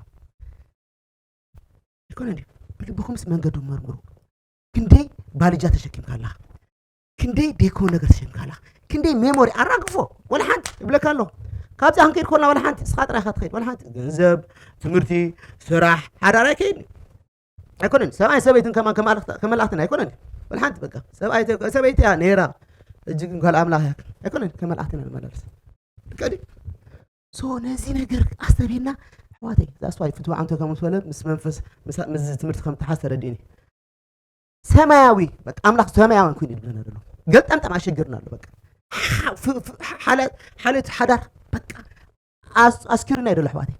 ኣይኮነን ድዩ? ብልብኹምስ መንገዱ መርምሩ። ክንደይ ባልጃ ተሸኪምካ ኣለኻ? ክንደይ ዴኮ ነገር ተሸኪምካ ኣለኻ? ክንደይ ሜሞሪ ኣራግፎ? ወላ ሓንቲ እብለካ ኣለኹ። ካብዚ ክንከይድ ኮልና ወላ ሓንቲ፣ ንስኻ ጥራይ ኢኻ ትኸይድ። ወላ ሓንቲ ገንዘብ፣ ትምህርቲ፣ ስራሕ፣ ሓዳር ኣይከይድን። ኣይኮነን። ሰብኣይ ሰበይትን ከማን ከማልኽቲ-፣ ከመላእኽትን ኣይኮነን። ወላ ሓንቲ በቃ። ሰብኣይ ተ-፣ ሰበይቲ እያ ነይራ። ሕጂ ግን ጓል ኣምላኽ እያ። ኣይኮነን። ከመላእኽትን እያ ንመላለስ። ከዲ። ሶ ነዚ ነገር ኣስተብሂልና ኣሕዋተይ፣ that's why ፍትዋ ኣንቶ ከም ዝበለ ምስ መንፈስ፣ ምስ፣ ምስ ትምህርቲ ከም ተሓዝ ተረዲእኒ። ሰማያዊ፣ በቃ ኣምላኽ ሰማያዊ ኮይኑ ይብለና ዘሎ። ገልጠምጠም ኣሸግርና ኣሎ፣ በቃ። ሓ-፣ ፍ-፣ ፍ-፣ ሓለ-፣ ሓልዮት ሓዳር፣ በቃ፣ ኣስ-፣ ኣስኪሩና እዩ ዘሎ ኣሕዋተይ።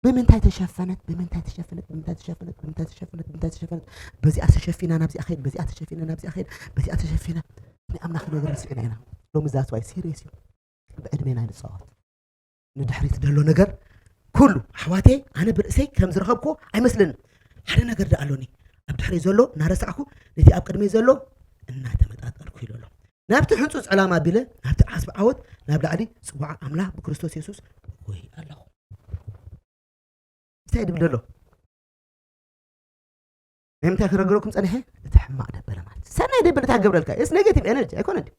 ብምንታይ ተሸፈነት? ብምንታይ ተሸፈነት? ብምንታይ ተሸፈነት? ብምንታይ ተሸፈነት? ብምንታይ ተሸፈነት? በዚኣ ተሸፊና ናብዚኣ ኸይድ፣ በዚኣ ተሸፊና ናብዚኣ ኸይድ፣ በዚኣ ተሸፊና። ናይ ኣምላኽ ነገር ስዒና ኢና። ሎሚ that's why serious እዩ። ብዕድሜና ንጻወት። ንድሕሪት ዘሎ ነገር ኩሉ፣ ኣሕዋተይ፣ ኣነ ብርእሰይ ከም ዝረኸብኩ ኣይመስለንን። ሓደ ነገር ደኣ ኣሎኒ። ኣብ ድሕረይ ዘሎ እናረሳዕኩ፣ ነቲ ኣብ ቅድመይ ዘሎ እናተመጣጠርኩ ኢሉ ኣሎ። ናብቲ ሕንጹጽ ዕላማ ኣቢለ፣ ናብቲ ዓስቢ ዓወት፣ ናብ ላዕሊ ጽዋዕ ኣምላኽ ብክርስቶስ የሱስ እጎይ ኣለኹ። እንታይ ድብል ዘሎ? ናይ ምንታይ ክነግረኩም ጸኒሐ? እቲ ሕማቕ ደበለ ማለት። ሰናይ ደበለ እንታይ ክገብረልካ? It's negative energy፣ ኣይኮነን ድዩ?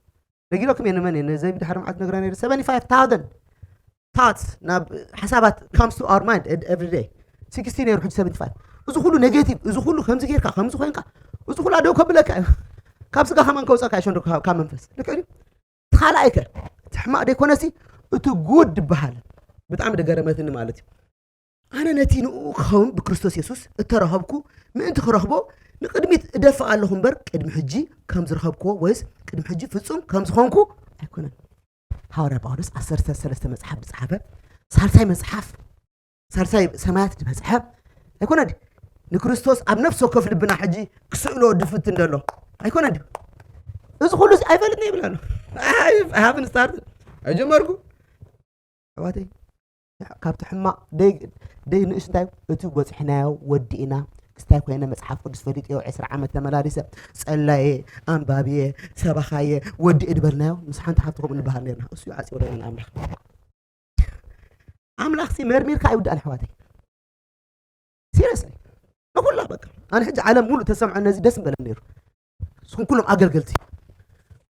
ነጊረኩም እየ ንመን እየ? ነዘይቢ ድሓሪ መዓልቲ ነግራ ነይረ። Seventy five thousand thoughts ናብ ሓሳባት comes to our mind ed-, every day። Sixty ነይሩ፣ ሕጂ seventy five። እዚ ኩሉ ኔጌቲቭ፣ እዚ ኩሉ ከምዚ ጌርካ፣ ከምዚ ኮይንካ፣ እዚ ኩሉ ኣደው ከብለካ እዩ። ካብ ስጋ ከማን ከውጸካ እዩ ሸንዶ ካብ፣ ካብ መንፈስ። ልክዕ ድዩ? እቲ ካልኣይ ከ? እቲ ሕማቕ ደይኮነሲ፣ እቲ ጉድ ዝበሃል። ብጣዕሚ ደገረመትኒ ማለት እዩ። ኣነ ነቲ ንኡ ክኸውን ብክርስቶስ የሱስ እተረኸብኩ ምእንቲ ክረኽቦ ንቕድሚት እደፍእ ኣለኹ እምበር፣ ቅድሚ ሕጂ ከም ዝረኸብክዎ ወይስ ቅድሚ ሕጂ ፍጹም ከም ዝኾንኩ ኣይኮነን። ሃዋርያ ጳውሎስ ዓሰርተ ሰለስተ መጽሓፍ ዝጸሓፈ፣ ሳልሳይ መጽሓፍ፣ ሳልሳይ ሰማያት ዝበጽሐ ኣይኮነን ድዩ? ንክርስቶስ ኣብ ነፍሲ ወከፍ ልብና ሕጂ ክስእሎ ድፍትን ዘሎ ኣይኮነን ድዩ? እዚ ኩሉ እዚ ኣይፈልጥን ይብል ኣሎ። I haven't started። ኣይጀመርኩ። ኣሕዋተይ፣ ካብቲ ሕማቕ ደይ፣ ደይ ንእሽ እንታይ እቲ በጺሕናዮ ወዲእና፣ ክስታይ ኮይነ መጽሓፍ ቅዱስ ፈሊጠዮ፣ ዕስራ ዓመት ተመላሊሰ፣ ጸላየ፣ ኣንባብየ፣ ሰባኻየ፣ ወዲእ ዝበልናዮ፣ ምስ ሓንቲ ሓፍቲ ከምኡ ንበሃል ነርና። እሱ እዩ ዓጽዩ ወደና ኣምላኽ። ኣምላኽሲ መርሚርካ ኣይውዳእን ኣሕዋተይ። ሲሪየስሊ። ንኹላ በቃ። ኣነ ሕጂ ዓለም ሙሉ ተሰምዖ ነዚ ደስ ምበለ ነይሩ። ንስኹም ኩሎም ኣገልገልቲ።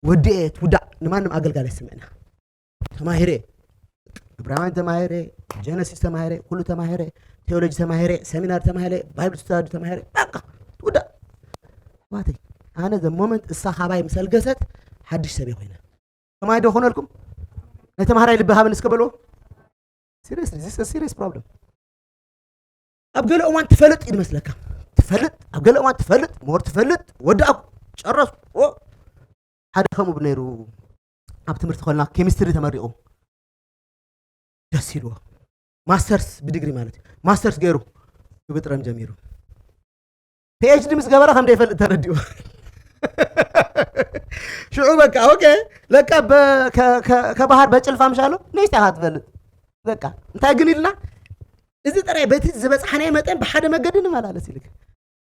ወዲኤ ትውዳእ ንማንም ኣገልጋሊ ኣይስምዕና። ተማሂረ። ዕብራውያን ተማሂረ፣ ጀነሲስ ተማሂረ፣ ኩሉ ተማሂረ፣ ቴዎሎጂ ተማሂረ፣ ሰሚናር ተማሂረ፣ ባይብል ስተዲ ተማሂረ፣ በቃ ትውዳእ። ኣሕዋተይ፣ ኣነ the moment እሳ ካባይ ምስ ኣልገሰት ሓድሽ ሰብ ኮይነ። ከማይ ዶ ኾነልኩም? ናይ ተማሃራይ ልቢ ሃበን እስከ በልዎ። Seriously, this is a serious problem. ኣብ ገለ እዋን ትፈልጥ እዩ ዝመስለካ። ትፈልጥ፣ ኣብ ገለ እዋን ትፈልጥ፣ ሞር ትፈልጥ፣ ወዳእኩ፣ ጨረስኩ። ኦ፣ ሓደ ከምኡ ነይሩ። ኣብ ትምህርቲ ከለና ኬሚስትሪ ተመሪቑ። ደስ ኢልዎ። ማስተርስ ብዲግሪ ማለት እዩ። ማስተርስ ገይሩ ክብጥረም ጀሚሩ። ፒኤችዲ ምስ ገበረ ከም ዘይፈልጥ ተረዲኡ። ሽዑ በቃ፣ ኦኬ፣ ለካ በ-፣ ከ-፣ ከ-፣ ከባህር በጭልፋ ምሻሎ ንእሽቶ ኢኻ ትፈልጥ። በቃ፣ እንታይ ግን ኢልና፣ እዚ ጥራይ በቲ ዝበጻሕናዮ መጠን ብሓደ መገዲ ንመላለስ ኢልክ።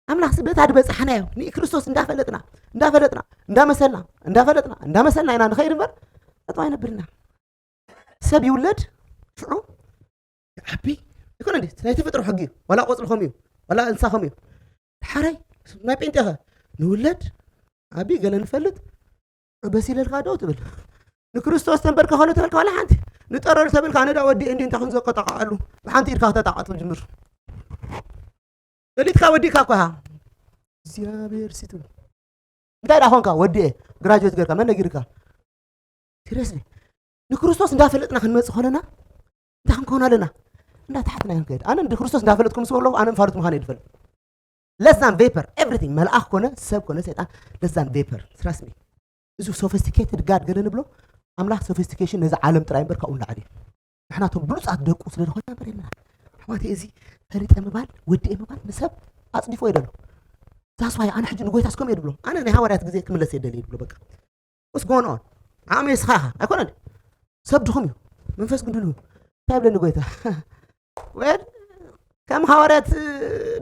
ኣምላኽ በታ ዝበጻሕናዮ ንክርስቶስ እንዳፈለጥና፣ እንዳፈለጥና፣ እንዳመሰልና፣ እንዳፈለጥና፣ እንዳመሰልና ኢና ንኸይድ እምበር፣ ጠጠው ኣይነብልና። ሰብ ይውለድ፣ ሽዑ ይዓቢ። ይኮነ እንዴ? ናይ ተፈጥሮ ሕጊ እዩ። ዋላ ቆጽሊ ከምኡ እዩ። ዋላ እንስሳ ከምኡ እዩ። ድሓራይ ናይ ጴንጤኸ ንውለድ፣ ዓቢ፣ ገለ ንፈልጥ፣ በሲለልካ ደው ትብል። ንክርስቶስ ተንበርከኸሉ ተበልካ ዋላ ሓንቲ። ንጠረሉ ተበልካ ኣነ ዳ ወዲ እንዲ እንታይ ኩን ዘቆጣቃሉ። ብሓንቲ ኢድካ ከተጣቃጥም ጅምር። ፈሊጥካ ወዲእካ እኮ ኢኻ። እግዚኣብሔር ሲ ትብል። እንታይ ደኣ ኾንካ ወዲኤ? ግራጁዌት ገርካ መን ነጊርካ? ሲሪየስሊ ንክርስቶስ እንዳፈለጥና ክንመጽእ ኮለና እንታይ ክንከውን ኣለና? እንዳተሓትና ኢና ንከይድ። ኣነ ንክርስቶስ እንዳፈለጥኩ ምስ በለኹ ኣነ እንፋሉጥ ምዃነ ይፈልጥ። ለዛን ቬፐር ኤቭሪቲንግ፣ መልኣኽ ኮነ ሰብ ኮነ ሰይጣን ለዛን ቬፐር። ትራስት ሚ። እዚ ሶፊስቲኬትድ ጋድ ገለ ንብሎ ኣምላኽ ሶፊስቲኬሽን ነዚ ዓለም ጥራይ እምበር ካብኡ ንላዕሊ እዩ። ንሕና እቶም ብሉጻት ደቁ ስለ ዝኾንና እምበር የለና። ኣሕዋተይ፣ እዚ ፈሊጠ ምባል፣ ወዲኤ ምባል ንሰብ ኣጽዲፎ እዩ ደሎ። ዛስ ዋይ ኣነ ሕጂ ንጎይታስ ከምኡ እየ ድብሎ። ኣነ ናይ ሃዋርያት ግዜ ክምለስ እየ ደልየ ድብሎ። በቃ፣ what's going on? ዓቕሚ እስኻ ኢኻ፣ ኣይኮነን። ሰብ ድኹም እዩ፣ መንፈስ ግን ድሉው እዩ። እንታይ ይብለኒ ጎይታ? ወል ከም ሃዋርያት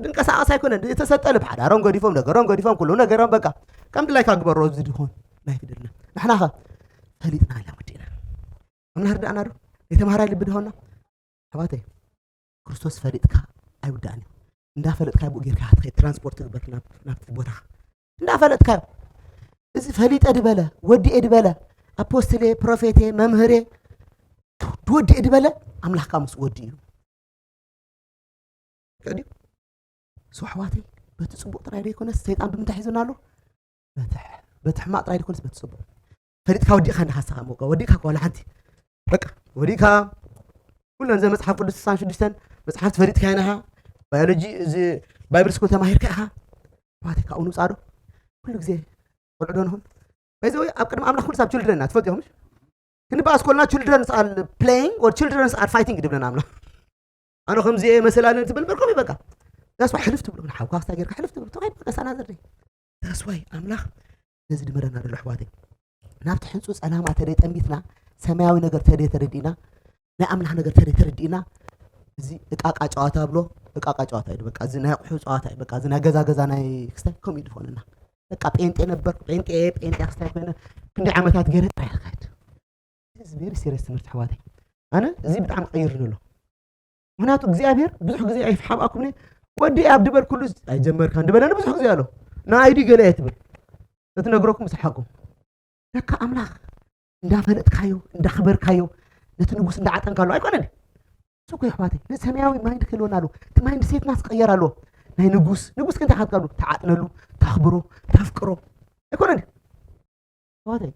ድንቀሳቐስ ኣይኮነን። ዝተሰጠ ልብ ሓዳሮም ገዲፎም፣ ነገሮም ገዲፎም፣ ኩሉ ነገሮም በቃ ከም ድላይካ ግበሮ። እዚ ድኾን ላይፍ ይደልና። ንሕና ኸ ፈሊጥና ኣላ ወዲእና። ኣምላኽ ርዳእና ዶ? ናይ ተምሃራይ ልቢ ድኾንና? ኣሕዋተይ፣ ክርስቶስ ፈሊጥካ ኣይውዳእን እዩ። እንዳፈለጥካ ብኡ ጌርካ ኢኻ ትኸይድ፣ ትራንስፖርት ትግበር ናብ፣ ናብቲ ቦታኻ። እንዳፈለጥካ። እዚ ፈሊጠ ድበለ፣ ወዲኤ ድበለ፣ ኣፖስትሌ፣ ፕሮፌቴ፣ መምህሬ፣ ወዲኤ ድበለ፣ ኣምላኽካ ምስ ወዲ እዩ። ገዲኡ። ሶ ኣሕዋተይ፣ በቲ ጽቡቕ ጥራይ ዘይኮነስ ሰይጣን ብምንታይ ሒዙና ኣሎ? በቲ ሕ-፣ በቲ ሕማቕ ጥራይ ዘይኮነስ በቲ ጽቡቕ። ፈሊጥካ ወዲእካ እንዲኻ ንስኻ እሞ፣ ወዲእካ እኮ ዋላ ሓንቲ። በቃ፣ ወዲእካ። ኩለን እዘን መጽሓፍ ቅዱስ ስሳን ሽዱሽተን መጽሓፍቲ ፈሊጥካ ኢኻ። ባዮሎጂ፣ እዚ ባይብል ስኩል ተማሂርካ ኢኻ። ኣሕዋተይ፣ ካብኡ ንውጻእ ዶ? ኩሉ ግዜ ቆልዑ ዶ ንኹን? ባይ ዘ ወይ፣ ኣብ ቅድሚ ኣምላኽ ኩሉ ሰብ ችልድረን ኢና፣ ትፈልጡ ኢኹም፣ ምሽ? ክንበኣስ ኮልና children are playing or children are fighting ድብለና ኣምላኽ። ኣነ ከምዚ እየ መሰላለን ትብል በልኩም እዩ በቃ። That's why ሕልፍ ትብሉ፣ ንሓውካ ክስታይ ጌርካ ሕልፍ ትብሉ። ተኸይድ በቃ ሳና ዘርደይ። That's why ኣምላኽ ነዚ ድመረና ዘሎ ኣሕዋተይ። ናብቲ ሕንጹ ጸላማ ተደይ ጠሚትና፣ ሰማያዊ ነገር ተደይ ተረዲእና፣ ናይ ኣምላኽ ነገር ተደይ ተረዲእና፣ እዚ እቃቃ ጨዋታ ብሎ፣ እቃቃ ጨዋታ እዩ በቃ። እዚ ናይ ኣቑሑ ጨዋታ እዩ በቃ። እዚ ናይ ገዛ ገዛ ናይ ክስታይ ከምኡ እዩ ዝኾነና። በቃ ጴንጤ ነበር፣ ጴንጤ፣ ጴንጤ ክስታይ ኮይነ፣ ክንደይ ዓመታት ገይረ ጥራይ ይካየድ። እዚ very serious ትምህርቲ ኣሕዋተይ። ኣነ እዚ ብጣዕሚ ቀይርኒ ኣሎ። ምክንያቱ እግዚኣብሔር ብዙሕ ግዜ ኣይፍሓብኣኩም እየ፣ ወዲ ኣብ ድበል ኩሉ ኣይጀመርካን ድበለኒ ብዙሕ ግዜ ኣሎ። ንኣይ ድዩ ገለ እየ ትብል። እቲ ነግረኩም ምስ ሓቁ። ለካ ኣምላኽ እንዳፈለጥካዮ፣ እንዳኽበርካዮ፣ ነቲ ንጉስ እንዳዓጠንካሉ ኣይኮነን። እሱ እኮ ኣሕዋተይ፣ ነቲ ሰማያዊ ማይንድ ክህልወና ኣለዎ። እቲ ማይንድ ሴትና ክቕየር ኣለዎ። ናይ ንጉስ፣ ንጉስ ክንታይ ካትካሉ? ትዓጥነሉ፣ ተኽብሮ፣ ተፍቅሮ። ኣይኮነን? ኣሕዋተይ፣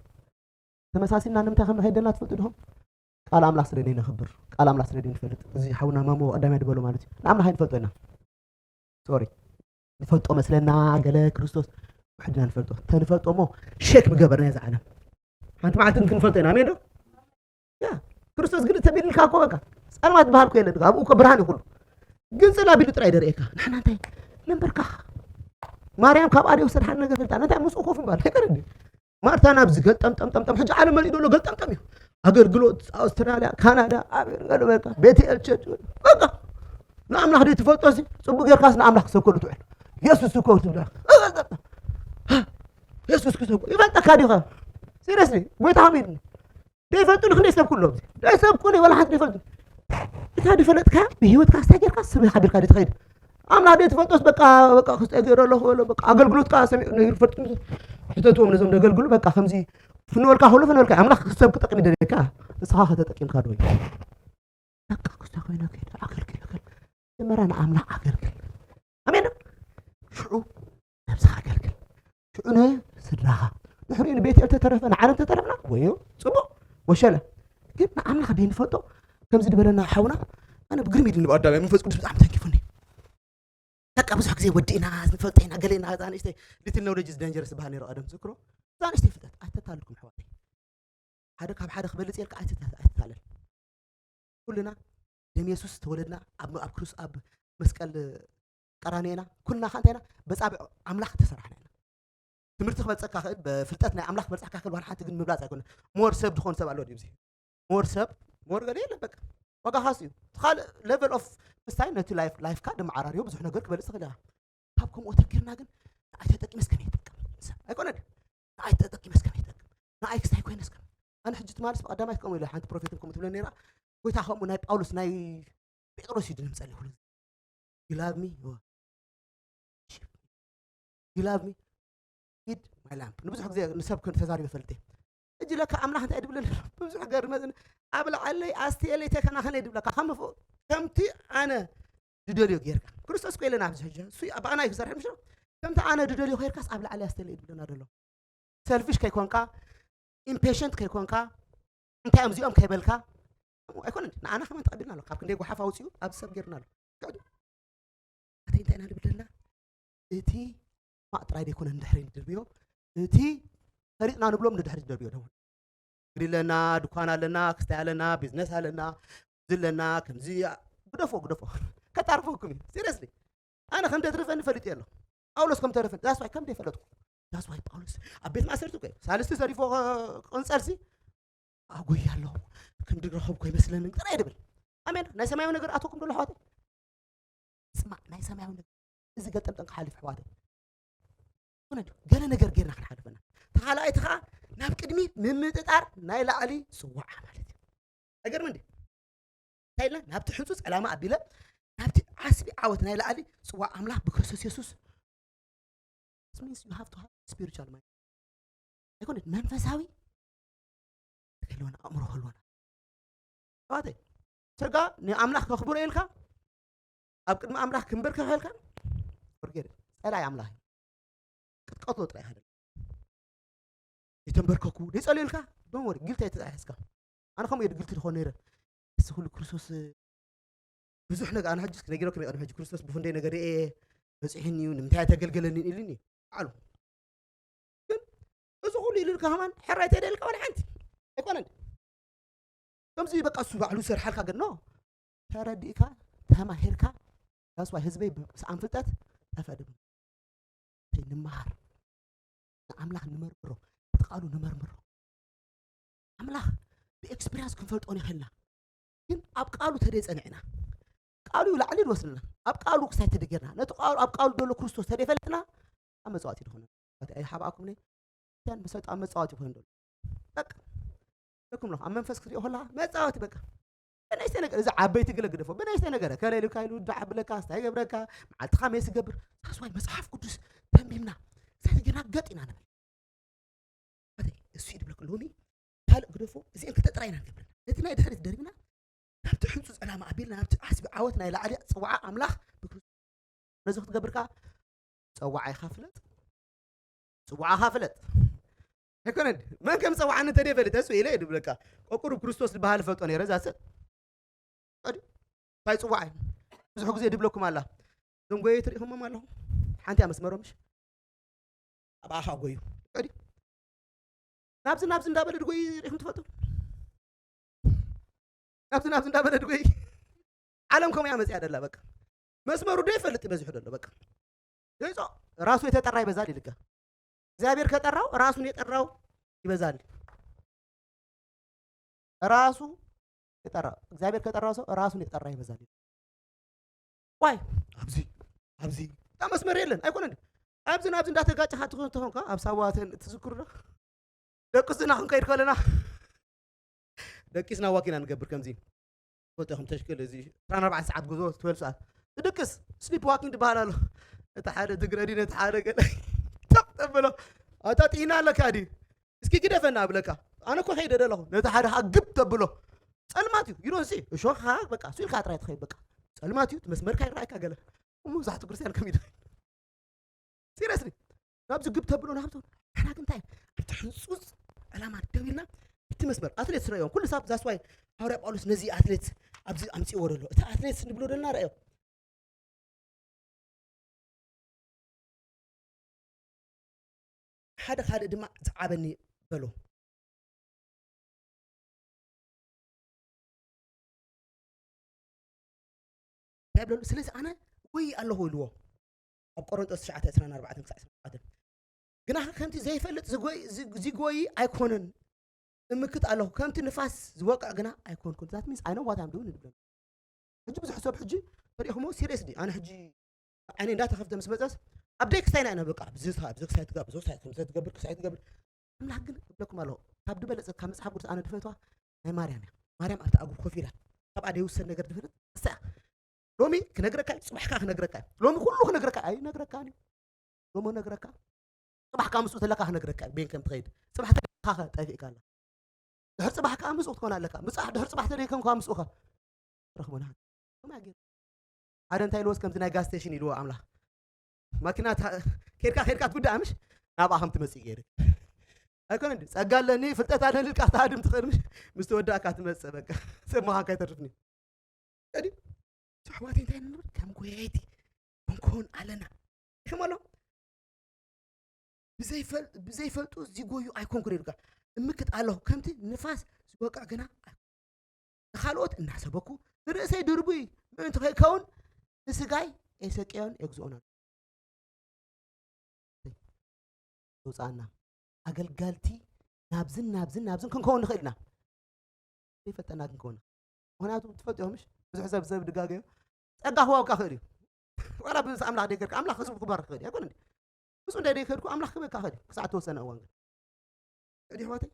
ተመሳሲልና ንምንታይ ከም ንኸይድ ደልና ትፈልጡ ዲኹም? ቃል ኣምላኽ ስለ ነይነኽብር፣ ቃል ኣምላኽ ስለ ነይንፈልጥ። እዚ ሓውና ማሞ ቀዳማይ ድበሎ ማለት እዩ። ንኣምላኽ ኣይንፈልጦ ኢና። ሶሪ። ንፈልጦ መስለና ገለ ክርስቶስ ውሕድና ንፈልጦ። ተንፈልጦ እሞ ሼክ ምገበርና እዛ ዓለም። ሓንቲ መዓልቲ ግን ክንፈልጦ ኢና። ኣሜን ዶ? ያ፣ ክርስቶስ ግን ተቢልካ እኮ በቃ። ጸልማት ዝበሃል እኮ የለን። ኣብኡ እኮ ብርሃን እዩ ኩሉ። ግን ጽላል ኣቢሉ ጥራይ ደርእየካ። ንሕና እንታይ? መንበርካኽ። ማርያም ካብ ኣርዮስ ሓደ ነገር ፈልጣ። እንታይ ምስኡ ኮፍ ምባል? ኣይቀርብ ድዩ? ማርታ ናብዚ ገልጠምጠምጠምጠም። ሕጂ ዓለም መሊኡ ዘሎ ገልጠምጠም እዩ። ኣገልግሎት፣ ኣውስትራልያ፣ ካናዳ፣ ኣብ ገለ በቃ፣ ቤት ኤል ቸርች፣ በቃ። ንኣምላኽ ደይ ትፈልጦ ሲ፣ ጽቡቅ ጌርካስ ንኣምላኽ ክሰብከሉ ትውዕል። የሱስ እኮ ትብላ። የሱስ ክሰብከ-፣ ይፈልጠካ ዲኻ? ሲሪየስሊ፣ ጎይታ ከመይ ኢሉ? ደይፈልጡኒ ክንደይ ሰብኩ ኣሎ ኣብዚ? ደይሰብኩኒ ወላ ሓንቲ ደይፈልጡ። እታ ድፈለጥካ ብህይወትካ ስታይ ጌርካ ሰብ ሓቢርካ ደይ ትኸይድ? ኣምላኽ ደይ ትፈልጦስ በቃ፣ በቃ ክስታይ ገይረ ኣለኹ በሎ፣ በቃ ኣገልግሎትካ ሰሚዑ ነይሩ ፈልጡ። ሕተትዎም ነዞም ደገልግሉ፣ በቃ ከምዚ ፍንወልካ ከሎ ፍንወልካ፣ ኣምላኽ ክሰብ ክጠቅም ይደልየካ፣ ንስኻ ከተጠቂምካ ዶ? እንተ ኮይነ ከይደ ኣገልግል፣ ኣገልግል። መጀመርያ ንኣምላኽ ኣገልግል። ኣሜን ዶ? ሽዑ ነብስኻ ኣገልግል። ሽዑ ንስድራኻ። ድሕሪኡ ንቤት ኤል ተተረፈ፣ ንዓለም ተተረፍና፣ ወዮ፣ ጽቡቕ፣ ወሸለ። ግን ንኣምላኽ ደይንፈልጦ፣ ከምዚ ዝበለና ሓውና፣ ኣነ ብግርም ኢሉ ንብኣዳም መንፈስ ቅዱስ ብጣዕሚ ተንኪፉኒ። በቃ ብዙሕ ግዜ ወዲእና፣ ንፈልጦ ኢና፣ ገለ ኢና፣ እዛ ንእሽተይ፣ little knowledge is dangerous ዝበሃል ነይሩ ቀደም፣ ዝክሮ። እዛ ንእሽተይ ፍልጠት፣ ኣይተታልልኩም ኣሕዋተይ። ሓደ ካብ ሓደ ክበልጽ እየ ኢልካ ኣይትታ-፣ ኣይትታለል። ኩልና ደም የሱስ ዝተወለድና፣ ኣብ፣ ኣብ ክርስ-፣ ኣብ መስቀል ቀራንዮ ኢና። ኩልና ከ እንታይ ኢና? በጻብዕ ኣምላኽ ዝተሰራሕና ኢና። ትምህርቲ ክበልጸካ ክእል፣ ብፍልጠት ናይ ኣምላኽ ክበልጸካ ክእል፣ ዋላ ሓንቲ ግን ምብላጽ ኣይኮነን። ሞር ሰብ ዝኾን ሰብ ኣሎ ድዩ? እዚ ሞር ሰብ፣ ሞር ገለ የለን፣ በቃ። ዋጋ ካስ እዩ። እቲ ካልእ ሌቨል ኦፍ ምስታይ ነቲ ላይፍ፣ ላይፍካ ደመዓራርዮ ብዙሕ ነገር ክበልጽ ትኽእል ኢኻ። ካብ ከምኡ ተርኪርና ግን ንኣይ ተጠቂመስ ከመይ ይጠቅም? ሰብ ኣይኮነን። ንኣይ ተጠቂመስ ከመይ ይጠቅም? ንኣይ ክስታይ ኮይነስ ከመይ? ኣነ ሕጂ ትማልስ ብቐዳማይ ከምኡ ኢለ፣ ሓንቲ ፕሮፌትን ከምኡ ትብለ ነይራ። ጎይታ ከምኡ ናይ ጳውሎስ፣ ናይ ጴጥሮስ እዩ ድምጸሊ ኩሉ ግዜ። You love me? You love me? Feed my lamb። ንብዙሕ ግዜ ንሰብ ክን ተዛሪበ ፈልጥ እየ። ሕጂ ለካ ኣምላኽ እንታይ ድብለኒ ኣሎ? ብዙሕ ገርመ-፣ ኣብ ላዕለይ ኣስትየለይ ተከናኸነይ ድብለካ። ከም ፍ-፣ ከምቲ ኣነ ዝደልዮ ጌርካ። ክርስቶስ እኮ ኢለና ኣብዚ ሕጂ። እሱ ብኣና እዩ ክሰርሕ፣ ምሽ? ከምቲ ኣነ ዝደልዮ ጌርካስ ኣብ ላዕለይ ኣስትየለይ ድብለና ዘሎ። ሰልፊሽ ከይኮንካ፣ ኢምፔሽንት ከይኮንካ፣ እንታይ እዮም እዚኦም ከይበልካ፣ ኣይኮነን። ንኣና ከማን ተቐቢልና ኣሎ። ካብ ክንደይ ጓሓፍ ኣውፂኡ ኣብዚ ሰብ ጌርና ኣሎ። ፍቀዱ። ኣተይ እንታይ ኢና ንብል ዘለና? እቲ ሕማቕ ጥራይ ዘይኮነ ንድሕሪ ንድርብዮ፣ እቲ ፈሪጥና ንብሎም ንድሕሪ ዝደርብዮ ደው። ንግዲ ኣለና፣ ድኳን ኣለና፣ ክስታይ ኣለና፣ ቢዝነስ ኣለና፣ እዚ ኣለና፣ ከምዚ ግደፎ፣ ግደፎ። ከጣርፈኩም እዩ። ሲሪየስሊ። ኣነ ከም ደትርፈኒ ፈሊጠ ኣሎ። ጳውሎስ ከም ተረፈኒ። ዳስ ዋይ ከም ደይፈለጥኩ። ዳስ ዋይ ጳውሎስ ኣብ ቤት ማእሰርቲ እኮ እዩ። ሳልስቲ ተሪፎ ኸ-፣ ቅንጸልሲ ኣጎይ ኣለኹ። ከም ድረኸብኩ ኣይመስለንን ጥራይ ድብል። ኣሜን። ናይ ሰማያዊ ነገር ኣተኩም ደሎ ኣሕዋተይ። ስማዕ፣ ናይ ሰማያዊ ነገር እዚ ገጠምጠም ክሓልፍ ኣሕዋተይ። ኮነ ድዩ? ገለ ነገር ጌርና ክንሓልፈና። ተኻላኣይቲ ኸዓ ናብ ቅድሚ ምምጥጣር ናይ ላዕሊ ጽዋዓ ማለት እዩ። ኣይገርም እንዴ? እንታይ ኢልና? ናብቲ ሕጹጽ ዕላማ ኣቢለ፣ ናብቲ ዓስቢ ዓወት ናይ ላዕሊ ጽዋዕ ኣምላኽ ብክርስቶስ የሱስ። This means you have to have spiritual mind። ኣይኮነን፣ መንፈሳዊ ክህልወና፣ ኣእምሮ ክህልወና። ኣሕዋተይ፣ ስጋ ንኣምላኽ ከኽብሮ ኢልካ፣ ኣብ ቅድሚ ኣምላኽ ክንበርከኽ ኢልካ፣ forget it። ጸላኢ ኣምላኽ እዩ። ክትቀትሎ ጥራይ ኢኻ። ይተንበርከኩ፣ ደይጸልዩ ኢልካ፣ don't worry፣ ጊልቲ ኣይተታሒዝካ። ኣነ ከምኡ እየ ጊልቲ ዝኾን ነይረ። እዚ ኩሉ ክርስቶስ ብዙሕ ነገር፣ ኣነ ሕጂ ነጊረኩም እየ፣ ቅድሚ ሕጂ ክርስቶስ ብኽንደይ ነገር እየ በጺሑኒ እዩ፣ ንምንታይ ኣይተገልገለኒ ኢሉኒ እዩ። ባዕሉ። ግን እዚ ኩሉ ኢሉልካ ከማን ሕራይ ተደልካ ወላ ሓንቲ ኣይኮነን። ከምዚ በቃ እሱ ባዕሉ ዝሰርሓልካ ግን፣ ኖ፣ ተረዲእካ፣ ተማሂርካ፣ that's why ህዝበይ ብሰኣን ፍልጠት ጠፍአ ድብል። እንታይ ንምሃር? ንኣምላኽ ንመርምሮ፣ እቲ ቃሉ ንመርምሮ። ኣምላኽ ብኤክስፒሪያንስ ክንፈልጦ ንኽእልና። ግን ኣብ ቃሉ ተደይ ጸኒዕና፣ ቃሉ እዩ ላዕሊ ዝወስድና። ኣብ ቃሉ ክሳይ ተደገርና፣ ነቲ ቃሉ፣ ኣብ ቃሉ ዘሎ ክርስቶስ ተደይ ፈለጥና፣ ኣብ መጻወቲ ድኾነ። ኣይ ሓባእኩም ነይ፣ ያን ብሰጥ ኣብ መጻወቲ ኮይኑ ዘሎ። በቃ። ለኩም ነው፣ ኣብ መንፈስ ክትሪኦ ከለኻ መጻወቲ በቃ። በናይስተ ነገር፣ እዚ ዓበይቲ ግለ ግደፎ፣ በናይስተ ነገር፣ ከለ ኢሉካ ኢሉ ዳዕ ብለካ፣ ስታይ ገብረካ፣ መዓልትኻ ሜስ ይገብር። ሳስዋይ መጽሓፍ ቅዱስ ተንቢብና፣ ስታይ ጌርና ገጥ ኢና ንብል። ኣተይ፣ እሱ እዩ ድብለኩ ሎሚ፣ ካልእ ግደፎ፣ እዚአን ክልተ ጥራይ ኢና ንገብር። ነቲ ናይ ድሕሪት ደርቢና፣ ናብቲ ሕንጹ ጸላማ ኣቢልና፣ ናብቲ ዓስቢ ዓወት ናይ ላዕሊ ጽዋዓ ኣምላኽ ብክርስቶስ ነዚ ክትገብር ከኣ፣ ጸዋዓይኻ ፍለጥ፣ ጽዋዓኻ ፍለጥ። ኣይኮነን፣ መን ከም ጸዋዓኒ እንተደይ ፈልጥ፣ እሱ ኢለ እየ ድብለካ። ቆቁሩ ክርስቶስ ዝበሃል ፈልጦ ነይረ፣ እዛ ሰብ። ቀዲ፣ እንታይ ጽዋዓይ? ብዙሕ ግዜ ድብለኩም ኣላ። እዞም ጎየይ ትሪኢኹሞም ኣለኹም? ሓንቲ እያ መስመሮም፣ ምሽ? ኣብ ኣኻ ጎዩ። ቀዲ፣ ናብዚ ናብዚ እንዳበለ ድጎይ ሪኢኹም ትፈልጡ? ናብዚ ናብዚ እንዳበለ ድጎይ። ዓለም ከምኡ እያ መጽያ ደላ፣ በቃ። መስመሩ ደይፈልጥ እዩ በዚሑ ደሎ፣ በቃ። ደይጾ፣ ራሱ የተጠራ ይበዛል ይልካ። እግዚአብሔር ከጠራው ራሱን የጠራው ይበዛል። ራሱ የጠራ፣ እግዚአብሔር ከጠራው ሰው ራሱን የጠራ ይበዛል። ዋይ፣ ኣብዚ፣ ኣብዚ፣ እታ መስመር የለን፣ ኣይኮነን። ኣብዚ ናብዚ እንዳተጋጨኻ ትኾን ተኾንካ፣ ኣብ ሳዋ ተን-፣ ትዝክሩ ዶ? ደቅስና ክንከይድ ከለና፣ ደቂስና ዋክ ኢና ንገብር ከምዚ። ትፈልጡ ኢኹም፣ ተሽከል እዚ ዕስራን ኣርባዕተን ሰዓት ጉዞ፣ ትወልፍ ሰዓት። ትድቅስ፣ ስሊፕ ዋኪንግ ትበሃል ኣሎ። እቲ ሓደ ትግረዲ፣ ነቲ ሓደ ገለ ጠቕ ተብሎ። ኣታ ጥኢና ኣለካ ድዩ? እስኪ ግደፈና እብለካ። ኣነ እኮ ከይደ ደለኹ። ነቲ ሓደ ከዓ ግብ ተብሎ። ጸልማት እዩ። You don't see እሾኻ በቃ እሱ ኢልካ ጥራይ ትኸይድ በቃ ጸልማት እዩ። እቲ መስመርካ ይረኣይካ ገለ እሞ መብዛሕትኡ ክርስቲያን ከም ይድኸ ሲሪየስሊ ናብዚ ግብ ተብሎ ናብቶ ንሕና ግን እንታይ ኣብቲ ሕንፁፅ ዕላማ ደው ኢልና እቲ መስመር ኣትሌት ስረዮም ኩሉ ሳብ ዛስዋይ ሃዋርያ ጳውሎስ ነዚ ኣትሌት ኣብዚ ኣምፅእዎ ደሎ እቲ ኣትሌት ንብሎ ደልና ረእዮ ሓደ ካልእ ድማ ዝዓበኒ በሎ እንታይ ብለሉ ስለዚ ኣነ ወይ ኣለኹ ኢልዎ ኣብ ቆሮንጦስ ትሽዓተ ዕስራን ኣርባዕተን ክሳዕ ዕስራን ኣርባዕተን ግናኸ ከምቲ ዘይፈልጥ ዝጎይ- ዝ- ዝጎይ ኣይኮነን እምክት ኣለኹ ከምቲ ንፋስ ዝወቅዕ ግና ኣይኮንኩን that means I know what I'm doing ይብለሉ ሕጂ ብዙሕ ሰብ ሕጂ ተሪእኹሞ ሲሪየስሊ ኣነ ሕጂ ዓይነ እንዳተኸፍተ ምስ መፀስ ኣብ ደይ ክስታይ ኢና ኢና በቃ ብዚ ክስታይ ትገብር ብዚ ክስታይ ትገብር ክስታይ ትገብር ኣምላኽ ግን እብለኩም ኣለኹ ካብ ዝበለፀ ካብ መፅሓፍ ቅዱስ ኣነ ድፈትዋ ናይ ማርያም እያ ማርያም ኣብቲ ኣጉር ኮፍ ኢላ ካብኣ ደይውሰድ ነገር ድፍልጥ እሳ እያ ሎሚ ክነግረካ እዩ ፅባሕካ ክነግረካ እዩ ሎሚ ኩሉ ክነግረካ ኣይነግረካን እዩ ሎሚ ነግረካ ፅባሕካ ምስኡ ተለካ ክነግረካ እዩ ቤን ከም ትኸይድ ፅባሕ ተለካ ጠፊእካ ኣላ ድሕር ፅባሕ ከዓ ምስኡ ክትኮን ኣለካ ምፃሕ ድሕር ፅባሕ ተደይከም ከዓ ምስኡ ከ ረኽቦ ንሓን ከማይ ገይሩ ሓደ እንታይ ኢልዎስ ከምዚ ናይ ጋዝ ስቴሽን ኢልዎ ኣምላኽ ማኪና ታ- ከድካ ከድካ ትጉዳእ ምሽ ናብኣ ከም ትመፅእ ገይሩ ኣይኮነ እንዲ ጸጋ ኣለኒ ፍልጠት ኣለኒ ኢልካ ክትሃድም ትኽእል ምሽ ምስ ተወዳእካ ትመፅእ በቃ ሰብ ምዃንካ ኣይተርፍኒ ዲ ኣሕዋት እንታይ ንብል ከም ጎያይቲ ክንከውን ኣለና ይኸም ኣሎ ብዘይፈልጡ ዝጎዩ ኣይኮንኩን ኢልካ እምክት ኣለኹ ከምቲ ንፋስ ዝወቅዕ ግና ኣይኮንኩን። ንኻልኦት እናሰበኩ ንርእሰይ ድርቡይ ምእንቲ ከይከውን ንስጋይ ኤሰቅዮን ኤግዝኦን ኣሎ። ውፃና ኣገልጋልቲ ናብዝን ናብዝን ናብዝን ክንከውን ንኽእል ኢና ዘይፈልጠና ክንከውን ምክንያቱ ትፈልጥዮ ምሽ ብዙሕ ሰብ ሰብ ድጋገዮ ጸጋ ክዋብካ ክእል እዩ ዋላ ብስ ኣምላኽ ደይከድካ ኣምላኽ ህዝቡ ክባር ክእል እዩ ኣይኮነ ምስ እንደ ደይከድኩ ኣምላኽ ክበካ ክእል እዩ ክሳዕ ተወሰነ እዋን ግን እዲ ኣሕዋተይ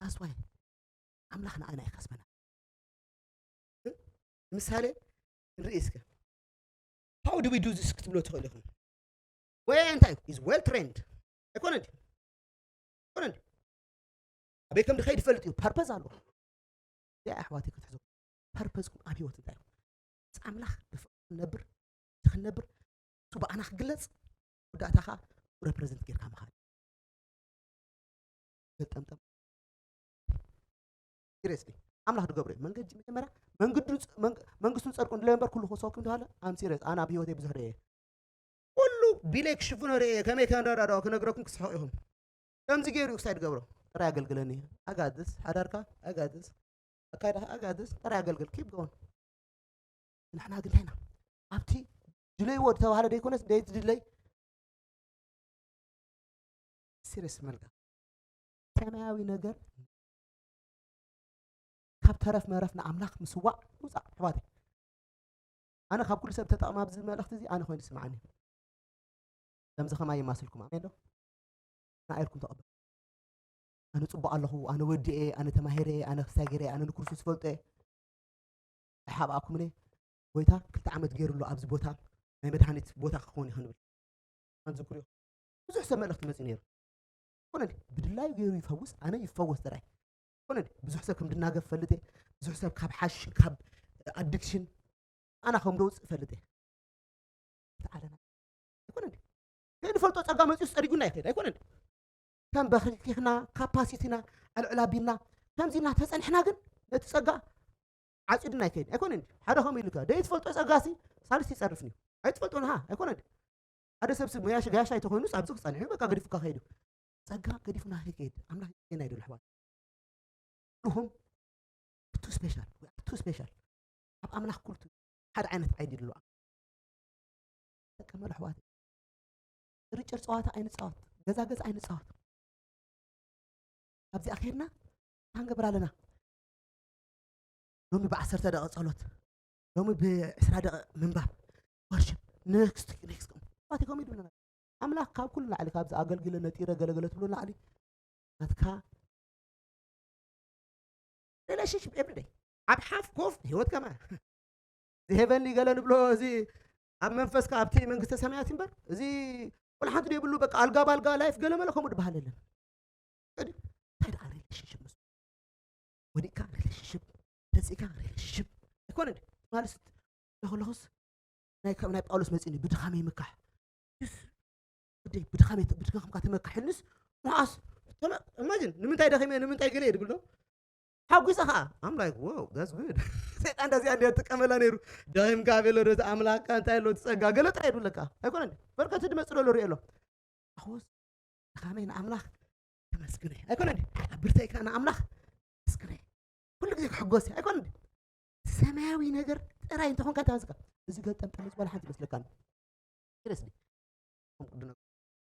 ኣስዋይ ኣምላኽ ንኣና ይኸስበና ምሳሌ ንርኢ እስከ how do we do this ክትብሎ ትኽእል ኢኹም ወይ እንታይ is well trained ኣይኮነ እንዲ ኣይኮነ እንዲ ኣበይ ከም ድኸይድ ይፈልጥ እዩ ፐርፐዝ ኣለዎ ያ ኣሕዋተይ ክትሕዞ ፐርፐዝኩም ኣብ ህይወት እንታይ እዩ ኣምላኽ ብፍቕሪ ክንነብር ክንነብር እሱ ብኣና ክግለጽ ወዳእታ ከዓ ሬፕሬዘንት ጌርካ ምኻድ ገልጠምጠም ሲሪየስሊ ኣምላኽ ዝገብሮ እዩ መንገዲ መጀመርያ መንግስቱን ፀድቁን ድለ እምበር ኩሉ ክሰኩም ተባለ ኣም ሲሪየስ ኣነ ኣብ ህይወተይ ብዙሕ ርየ ኩሉ ቢለይ ክሽፍኖ ርየ ከመይ ከንረዳድኦ ክነግረኩም ክስሕቕ ኢኹም ከምዚ ገይሩ ክሳይ ድገብሮ ጥራይ ኣገልግለኒ ኣጋድስ ሓዳርካ ኣጋድስ ኣካይዳኻ ኣጋድስ ጥራይ ኣገልግል ኪፕ ጎን ንሕና ግን ኢና ኣብቲ ድለይዎ ዝተባህለ ደይኮነስ ደይ ዝድለይ ሲሪየስ መልካ ሰማያዊ ነገር ካብ ተረፍ መረፍ ንኣምላኽ ምስዋዕ ውፃእ ኣሕዋተይ ኣነ ካብ ኩሉ ሰብ ተጠቕማ ኣብዚ መልእኽቲ እዚ ኣነ ኮይኑ ዝስምዓኒ ከምዚ ከማይ የማስልኩም ኣሜን ዶ ንኣየልኩም ተቐበል ኣነ ፅቡቅ ኣለኹ ኣነ ወዲኤ ኣነ ተማሂረ ኣነ ክሳይ ገይረ ኣነ ንክርስቶስ ፈልጦ ኣይሓብኣኩምነ ጎይታ ክልተ ዓመት ገይሩ ኣሎ ኣብዚ ቦታ ናይ መድሃኒት ቦታ ክኸውን ይኽንብል ኣንዝክርዮ ብዙሕ ሰብ መልእኽቲ መፅእ ነይሩ ኮነ ብድላዩ ገይሩ ይፈውስ ኣነ ይፈወስ ጥራይ ኮነ ብዙሕ ሰብ ከም ድናገፍ ፈልጥ ብዙሕ ሰብ ካብ ሓሽን ካብ ኣዲክሽን ኣና ከም ደውፅእ ፈልጥ ተዓለና ኣይኮነ ዘይንፈልጦ ፀጋ መፅኡ ፀሪጉና ይኸይድ ኣይኮነ ከም በኺኽና ካፓሲቲና ኣልዕል ኣቢልና ከምዚና ተፀኒሕና ግን ነቲ ፀጋ ዓፂድና ኣይከይድ ኣይኮነ ሓደ ከም ኢሉካ ደይ ትፈልጦ ፀጋሲ ሳልስ ይፀርፍኒ ኣይትፈልጦ ንሃ ኣይኮነ ሓደ ሰብ ስብ ሙያሽ ጋያሽ ኣይተኮይኑስ ኣብዚ ክፀንሕ በቃ ገዲፉካ ከይዱ ጸጋ ገዲፉና ከይከይድ ኣምላኽ ዜና ይደሉ ኣሕዋት ኩልኹም ቱ ስፔሻል ቱ ስፔሻል ኣብ ኣምላኽ ኩልቱ ሓደ ዓይነት ዓይዲ ይደሉ ተቀመሉ ኣሕዋት ርጭር ጸዋታ ኣይንጻወት ገዛ ገዛ ኣይንጻወት ኣብዚኣ ከይድና ታንገብር ኣለና ሎሚ ብዓሰርተ ደቂ ጸሎት ሎሚ ብዕስራ ደቂ ምንባብ ወርሽፕ ኔክስት ኔክስት ፋቲኮም ይድብለና ኣምላኽ ካብ ኩሉ ላዕሊ ካብዚ ኣገልግለ ነጢረ ገለገለ ትብሉ ላዕሊ ናትካ ሪሌሽንሽፕ ኤቭሪደይ ኣብ ሓፍ ኮፍ ህይወት ከማ እዚ ሄቨንሊ ገለ ንብሎ እዚ ኣብ መንፈስካ ኣብቲ መንግስተ ሰማያት እምበር እዚ ቆልሓንቲ ዘይብሉ በቃ ኣልጋ ባልጋ ላይፍ ገለ መለ ከምኡ ድበሃል የለን እንታይ ደኣ ሪሌሽንሽፕ ምስ ወዲእካ ሪሌሽንሽፕ ፂካ ሪሌሽንሽፕ ኣይኮነ ማለት ለክለኹስ ናይ ካብ ናይ ጳውሎስ መፂኒ ብድኻመይ ምካሕ ስ ወደይ ብድኻመይ ብድኻምካ ተመካሕ ኢሉስ መዓስ ኢማጂን ንምንታይ ደኺመ ንምንታይ ገለ ድብል ዶ ሓጒሰ ከዓ ኣምላክ ዎ ስ ጉድ ሰይጣን እንደዚኣ እንዲያ ጥቀመላ ነይሩ ደኺምካ ቤሎ ዶ ኣምላክካ እንታይ ኣሎ ትፀጋ ገለጣ የድብለካ ኣይኮነ በርከት ድመፅ ዶ ሪኦ ኣሎ ኣኹስ ድኻመይ ንኣምላኽ ተመስግነ ኣይኮነ ኣብ ብርተይካ ንኣምላኽ መስግነ ኩሉ ግዜ ክሕጎስ ኣይኮነ ሰማያዊ ነገር ጥራይ እንተኾንካ እንታይ መስካ እዚ ገልጠምጠም ዝበለ ሓንቲ መስለካ ስሪየስሊ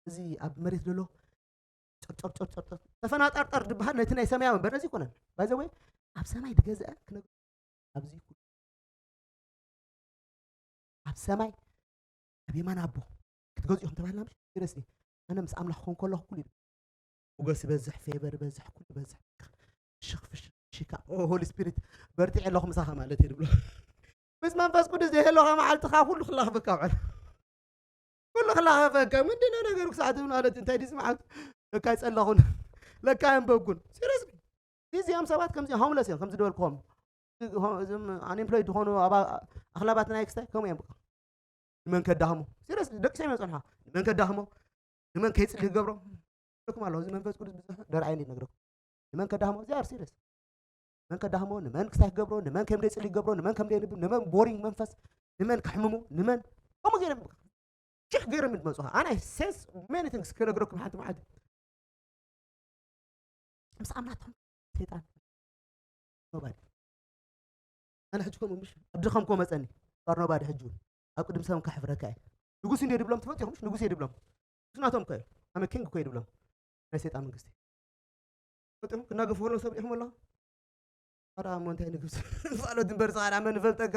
እዚ ኣብ መሬት ዘሎ ጨርጨርጨርጨር ተፈናጠርጠር ዝበሃል ነቲ ናይ ሰማያዊ እምበር ነዚ ይኮነን ባይዘወይ ኣብ ሰማይ ዝገዝአ ክነግ ኣብዚ ይኩን ኣብ ሰማይ ኣብ የማን ኣቦ ክትገዝኡ ኢኹም ተባሂልና ምሽ ስሪየስሊ ኣነ ምስ ኣምላኽ ክኾን ከለኹ ኩሉ ይብል ሞገስ ይበዝሕ ፌቨር ይበዝሕ ኩሉ ይበዝሕ ሽኽፍሽ ሽካ ሆሊ ስፒሪት በርቲዐ ኣለኹ ምሳኻ ማለት እዩ ድብሎ ምስ መንፈስ ቅዱስ ዘይህለኻ መዓልትኻ ኩሉ ክላኽፈካ ውዕል ኩሉ ክላኸፈካ ምንድን ነው ነገሩ ክሳዕ ትብል ማለት እንታይ ድዩ ስምዓት ለካ ኣይጸለኹን ለካ ኣንበብኩን ሲሪየስ እዚኦም ሰባት ከምዚ ሆምለስ እዮም ከምዚ ዝበልክዎም እዞም ኣንኤምፕሎይድ ዝኾኑ ኣባ- ኣኽላባት ናይ ክስታይ ከምኡ እዮም በቃ ንመን ከዳኽሞ ሲሪየስ ደቂ ሰብ እዮም ጸንሖ ንመን ከዳኽሞ ንመን ከይጽሊ ክገብሮ ይብለኩም ኣለኹ እዚ መንፈስ ቅዱስ ብዙሕ ደርዓይ እንዲ ነግረኩም ንመን ከዳኽሞ እዚኣ ሲሪየስ ንመን ከዳኽሞ ንመን ክሳይ ክገብሮ ንመን ከም ደይጽሊ ክገብሮ ንመን ከም ደይንብብ ንመን ቦሪንግ መንፈስ ንመን ከሕምሞ ንመን ከምኡ ገይሮም ሽሕ ገይሮም ዝመፁኻ ኣነ ሴንስ ሜኒ ቲንግስ ክነግረኩም ሓንቲ መዓልቲ ምስ ኣምላኽኩም ሰይጣን ኖባዲ ኣነ ሕጂ ከምኡ ምሽ ኣብ ድኸምኮ መፀኒ ባር ኖባዲ ሕጂ እውን ኣብ ቅድሚ ሰብን ካሕፍረካ እየ ንጉስ እንደ ድብሎም ትፈልጥ ኢኹምሽ ንጉስ እየ ድብሎም ንጉስ ናቶም እኮ እዩ ኣመ ኪንግ እኮ እየ ድብሎም ናይ ሰይጣን መንግስቲ ፈጢኹም ክናገፉ ከለዉ ሰብ ሪኢኹም ኣለኹ ኣረ እሞ እንታይ ንግብስ ፋሎት እምበር ፃዕዳ መን ንፈልጠካ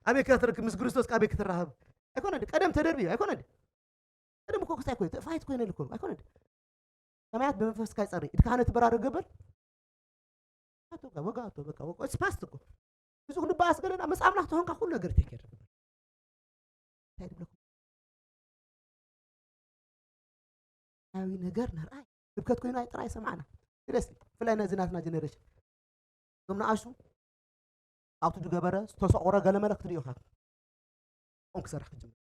ኣበይ ክትርክብ ምስ ክርስቶስ ኣበይ ክትራኸብ ኣይኮነ ቀደም ተደርብዩ ኣይኮነ ቀደም እኮ ክስታይ ኮይኑ ፋይት ኮይነ ልኮ ኣይኮነ ሰማያት ብመንፈስካ ይፀሪ ኢድካ ነቲ በራሪ ገበል ኣቶ ወጋ ኣቶ በቃ ወጋ ስፓስት እኮ እዚ ኩሉ በኣስ ገለና ምስ ኣምላኽ ተኾንካ ኩሉ ነገር ቴክ እንታይ ድብለኩም ናዊ ነገር ንርኣይ ስብከት ኮይኑ ኣይ ጥራይ ሰማዕና ግደስ ብፍላይ ነዚ ናትና ጀነሬሽን እዞም ንኣሹ ኣብቱ ዝገበረ ዝተሰቆረ ገለመለ ክትርእዩ ኢኻ ኦም ክሰርሕ ክጅምር